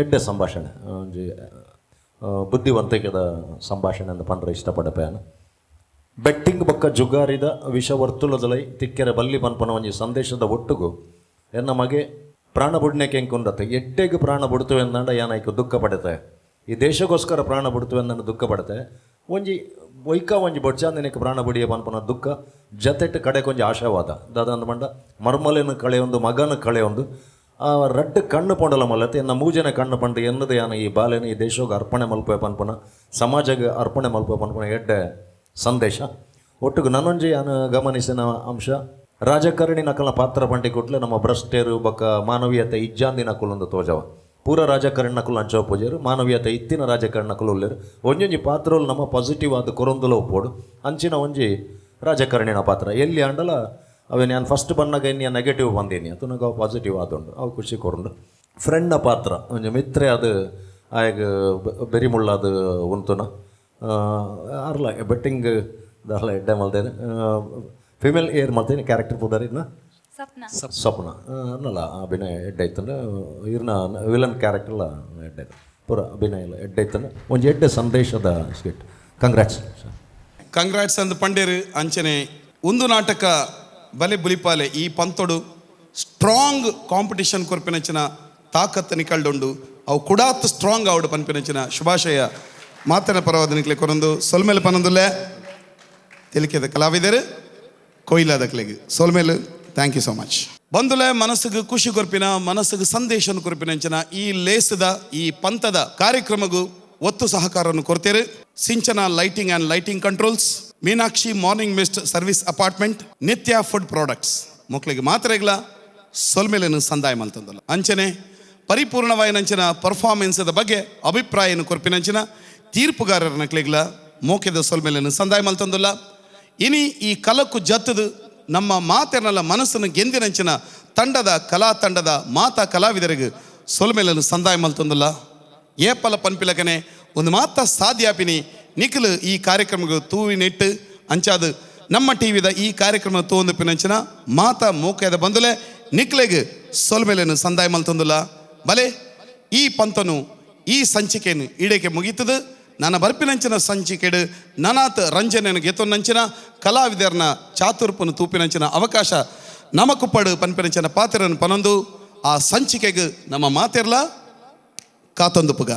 C: ಎಡ್ಡೆ ಸಂಭಾಷಣೆ, ಒಂಜಿ ಬುದ್ಧಿವಂತಿಕೆದ ಸಂಭಾಷಣೆ ಅಂತ ಪಂಡ್ರೆ ಇಷ್ಟಪಡಪೇನ. ಬೆಟ್ಟಿಂಗ್ ಬೊಕ್ಕ ಜುಗಾರಿದ ವಿಷವರ್ತುಲದಲೈ ತಿಕ್ಕೆರೆ ಬಲ್ಲಿ ಪನ್ಪನ ಒಂಜಿ ಸಂದೇಶದ ಒಟ್ಟುಗು ಎನ್ನ ಮಗೆ ಪ್ರಾಣ ಬುಡ್ನೆಕೆ ಎಂಕುಂಡತ್ತೆ ಎಡ್ಡೆಗೆ ಪ್ರಾಣ ಬುಡ್ತುವೆ ಎಂದಂಡ ಯಾನಾಯ್ಕು ದುಃಖ ಪಡೆತೆ, ಈ ದೇಶಕ್ಕೋಸ್ಕರ ಪ್ರಾಣ ಬುಡ್ತುವೆ ಎಂದಂಡ ದುಃಖ ಪಡೆತೆ. ಒಂಜಿ ಒಯ್ಕ ಒಂಜಿ ಬೊಡ್ಚಾಂದಿನಕ್ಕೆ ಪ್ರಾಣ ಬುಡಿಯ ಪನ್ಪನ ದುಃಖ ಜತೆಟ್ಟು ಕಡೆಕೊಂಜಿ ಆಶಾವಾದ ದಾದ ಮಂಡ ಮರ್ಮಲಿನ ಕಳೆಯೊಂದು ಮಗನ ಕಳೆಯೊಂದು ಆ ರಡ್ಡು ಕಣ್ಣು ಪೊಂಡಲ ಮಲ್ಲತ್ತೆ ಎನ್ನ ಮೂಜನ ಕಣ್ಣು ಪಂಡು ಎನ್ನದು ಯಾನ ಈ ಬಾಲೆನ ಈ ದೇಶಕ್ಕೆ ಅರ್ಪಣೆ ಮಲ್ಪೆ ಪನ್ಪನ ಸಮಾಜಕ್ಕೆ ಅರ್ಪಣೆ ಮಲ್ಪೆ ಪನ್ಪನ ಎಡ್ಡೆ ಸಂದೇಶ. ಒಟ್ಟಿಗೆ ನನ್ನೊಂಜಿ ಯಾನು ಗಮನಿಸಿನ ಅಂಶ ರಾಜಕಾರಣಿ ನಕಲ ಪಾತ್ರ ಪಂಟಿ ಕೊಟ್ಲೆ ನಮ್ಮ ಭ್ರಷ್ಟೇರು ಬೊಕ್ಕ ಮಾನವೀಯತೆ ಇಜ್ಜಾಂದಿ ನಕುಲೊಂದು ತೋಜವ. ಪೂರ ರಾಜಕಾರಣಿ ನಕುಲು ಅಂಚವ ಪೂಜೆರು ಮಾನವೀಯತೆ ಇತ್ತಿನ ರಾಜಕಾರಣಿ ನಕಲು ಉಲ್ಲೇರು ಒಂಜೊಂಜಿ ಪಾತ್ರಗಳು ನಮ್ಮ ಪಾಸಿಟಿವ್ ಆದ ಕೊರೊಂದುಲ ಒಪ್ಪೋಡು ಅಂಚಿನ ಒಂಜಿ ರಾಜಕಾರಣಿನ ಪಾತ್ರ ಎಲ್ಲಿ ಆಂಡಲ ಅವೇ ನಾನು ಫಸ್ಟ್ ಬಂದಾಗ ಇನ್ನು ನೆಗೆಟಿವ್ ಬಂದೀನಿ ಅದು ಅವು ಪಾಸಿಟಿವ್ ಆದುಂಡು ಅವು ಖುಷಿ ಕೊರುಂಡು. ಫ್ರೆಂಡ್ನ ಪಾತ್ರ ಒಂಜಿ ಮಿತ್ರೆ ಅದು ಆಯಗ್ ಬೆರಿಮುಳ್ಳಾದ ಉಂತುನ ಅರ್ಲ ಬೆಟ್ಟಿಂಗ್ ದಾಲ ಎಡ್ಡೆ ಮಲ್ತೇನೆ ಫಿಮೇಲ್ ಏರ್ ಮಲ್ತೇನೆ ಕ್ಯಾರೆಕ್ಟರ್ ಪುದಾರಿ
I: ಸಪ್ನ
C: ಸ್ವಪ್ನ ಅನ್ನಲ್ಲ ಅಭಿನಯ ಎಡ್ಡೆ ಇತ್ತಂದ್ರೆ ಇರ್ನ ವಿಲನ್ ಕ್ಯಾರೆಕ್ಟರ್ಲ ಎಡ್ಡೆ ಪೂರ ಅಭಿನಯ ಎಲ್ಲ ಎಡ್ಡೆ ಇತ್ತಂದ್ರೆ ಒಂಜಿ ಎಡ್ಡೆ ಸಂದೇಶದ ಸ್ಕಿಟ್. ಕಂಗ್ರಾಟ್ಸ್.
B: ಕಂಗ್ರಾಟ್ಸ್ ಅಂದ್ ಪಂಡೇರು. ಅಂಚನೆ ಒಂದು ನಾಟಕ ಬಲೆ ಬುಲಿಪಾಲೆ ಈ ಪಂತೊಡು ಸ್ಟ್ರಾಂಗ್ ಕಾಂಪಿಟಿಷನ್ ಕೊರ್ಪಿನಂಚಿನ ತಾಕತ್ತು ನಿಕಲ್ಡುಂಡು ಅವು ಕುಡಾತ್ ಸ್ಟ್ರಾಂಗ್ ಆವಡು ಪನ್ಪಿನಂಚಿನ ಶುಭಾಶಯ ಮಾತನ ಪರವಾದ ನಿಕ್ಲೆ ಕೊರೊಂದು ಸೊಲ್ಮೇಲೆ ಪನೊಂದುಲ್ಲೆ ತೆಲಿಕೆದ ಕಲಾವಿದರು ಕೊಯ್ಲಾದಕ್ಲೆಗ್ ಸೊಲ್ಮೇಲು. Thank you so much. ಬಂದುಲೆ ಮನಸ್ಸಿಗೆ ಖುಷಿ ಕೊರ್ಪಿನ ಮನಸ್ಸಿಗೆ ಸಂದೇಶನ ಕೊರ್ಪಿನಂಚಿನ ಈ ಲೇಸದ ಈ ಪಂಥದ ಕಾರ್ಯಕ್ರಮಗೂ ಒತ್ತು ಸಹಕಾರವನ್ನು ಕೊಡ್ತೇವೆ. Sinchana lighting and lighting controls, Meenakshi morning mist service apartment, Nithya food products ಮಕ್ಕಳಿಗೆ ಮಾತ್ರೆಗಳ ಸೊಲ್ಮೇಲನ್ನು ಸಂದಾಯ ಮಲ್ತಂದಲ್ಲ. ಅಂಚನೆ ಪರಿಪೂರ್ಣವಾಯಿನಂಚಿನ ಪರ್ಫಾರ್ಮೆನ್ಸದ ಬಗ್ಗೆ ಅಭಿಪ್ರಾಯನು ಕೊರ್ಪಿನಂಚಿನ ತೀರ್ಪುಗಾರರ ನಕ್ಲಿಗ್ಲ ಮೋಕೆದ ಸೊಲ್ಮೇಲನ್ನು ಸಂದಾಯ ಮಲ್ತಂದಲ್ಲ. ಇನಿ ಈ ಕಲಕ್ಕು ಜತ್ತದು ನಮ್ಮ ಮಾತೆರ್ನಲ್ಲ ಮನಸ್ಸನ್ನು ಗೆಂದಿನಂಚಿನ ತಂಡದ ಕಲಾ ತಂಡದ ಮಾತಾ ಕಲಾವಿದರಿಗೆ ಸೊಲ್ಮೇಲನ್ನು ಸಂದಾಯ ಮಲ್ತಂದಲ್ಲ. ಏಪಲ ಪನ್ಪಿಲಕನೆ ಒಂದು ಮಾತ ಸಾಧ್ಯಾಪಿನಿ ನಿಖಲು ಈ ಕಾರ್ಯಕ್ರಮಕ್ಕೆ ತೂವಿನಿಟ್ಟು ಅಂಚಾದು ನಮ್ಮ ಟಿ ವಿದ ಈ ಕಾರ್ಯಕ್ರಮ ತೂವೊಂದು ಪಿನಂಚಿನ ಮಾತಾ ಮೋಕೆದ ಬಂದುಲೆ ನಿಕ್ಲೆಗ್ ಸೊಲ್ಮೇಲನ್ನು ಸಂದಾಯ ಮಲ್ತಂದುಲ್ಲ. ಬಲೆ ಈ ಪಂತನು ಈ ಸಂಚಿಕೆಯನ್ನು ಈಡೇಕೆ ಮುಗೀತದ. ನನ್ನ ಬರ್ಪಿನಂಚಿನ ಸಂಚಿಕೆಡು ನನಾತ್ ರಂಜನೆಯನ್ನು ಗೆತ್ತೊಂದಂಚಿನ ಕಲಾವಿದರನ ಚಾತುರ್ಪನು ತೂಪಿನಂಚಿನ ಅವಕಾಶ ನಮಕುಪ್ಪಡು ಪನ್ಪಿನಂಚಿನ ಪಾತ್ರನ ಪನೊಂದು ಆ ಸಂಚಿಕೆಗೆ ನಮ್ಮ ಮಾತಿರ್ಲ ಕಾತೊಂದು ಪುಗ.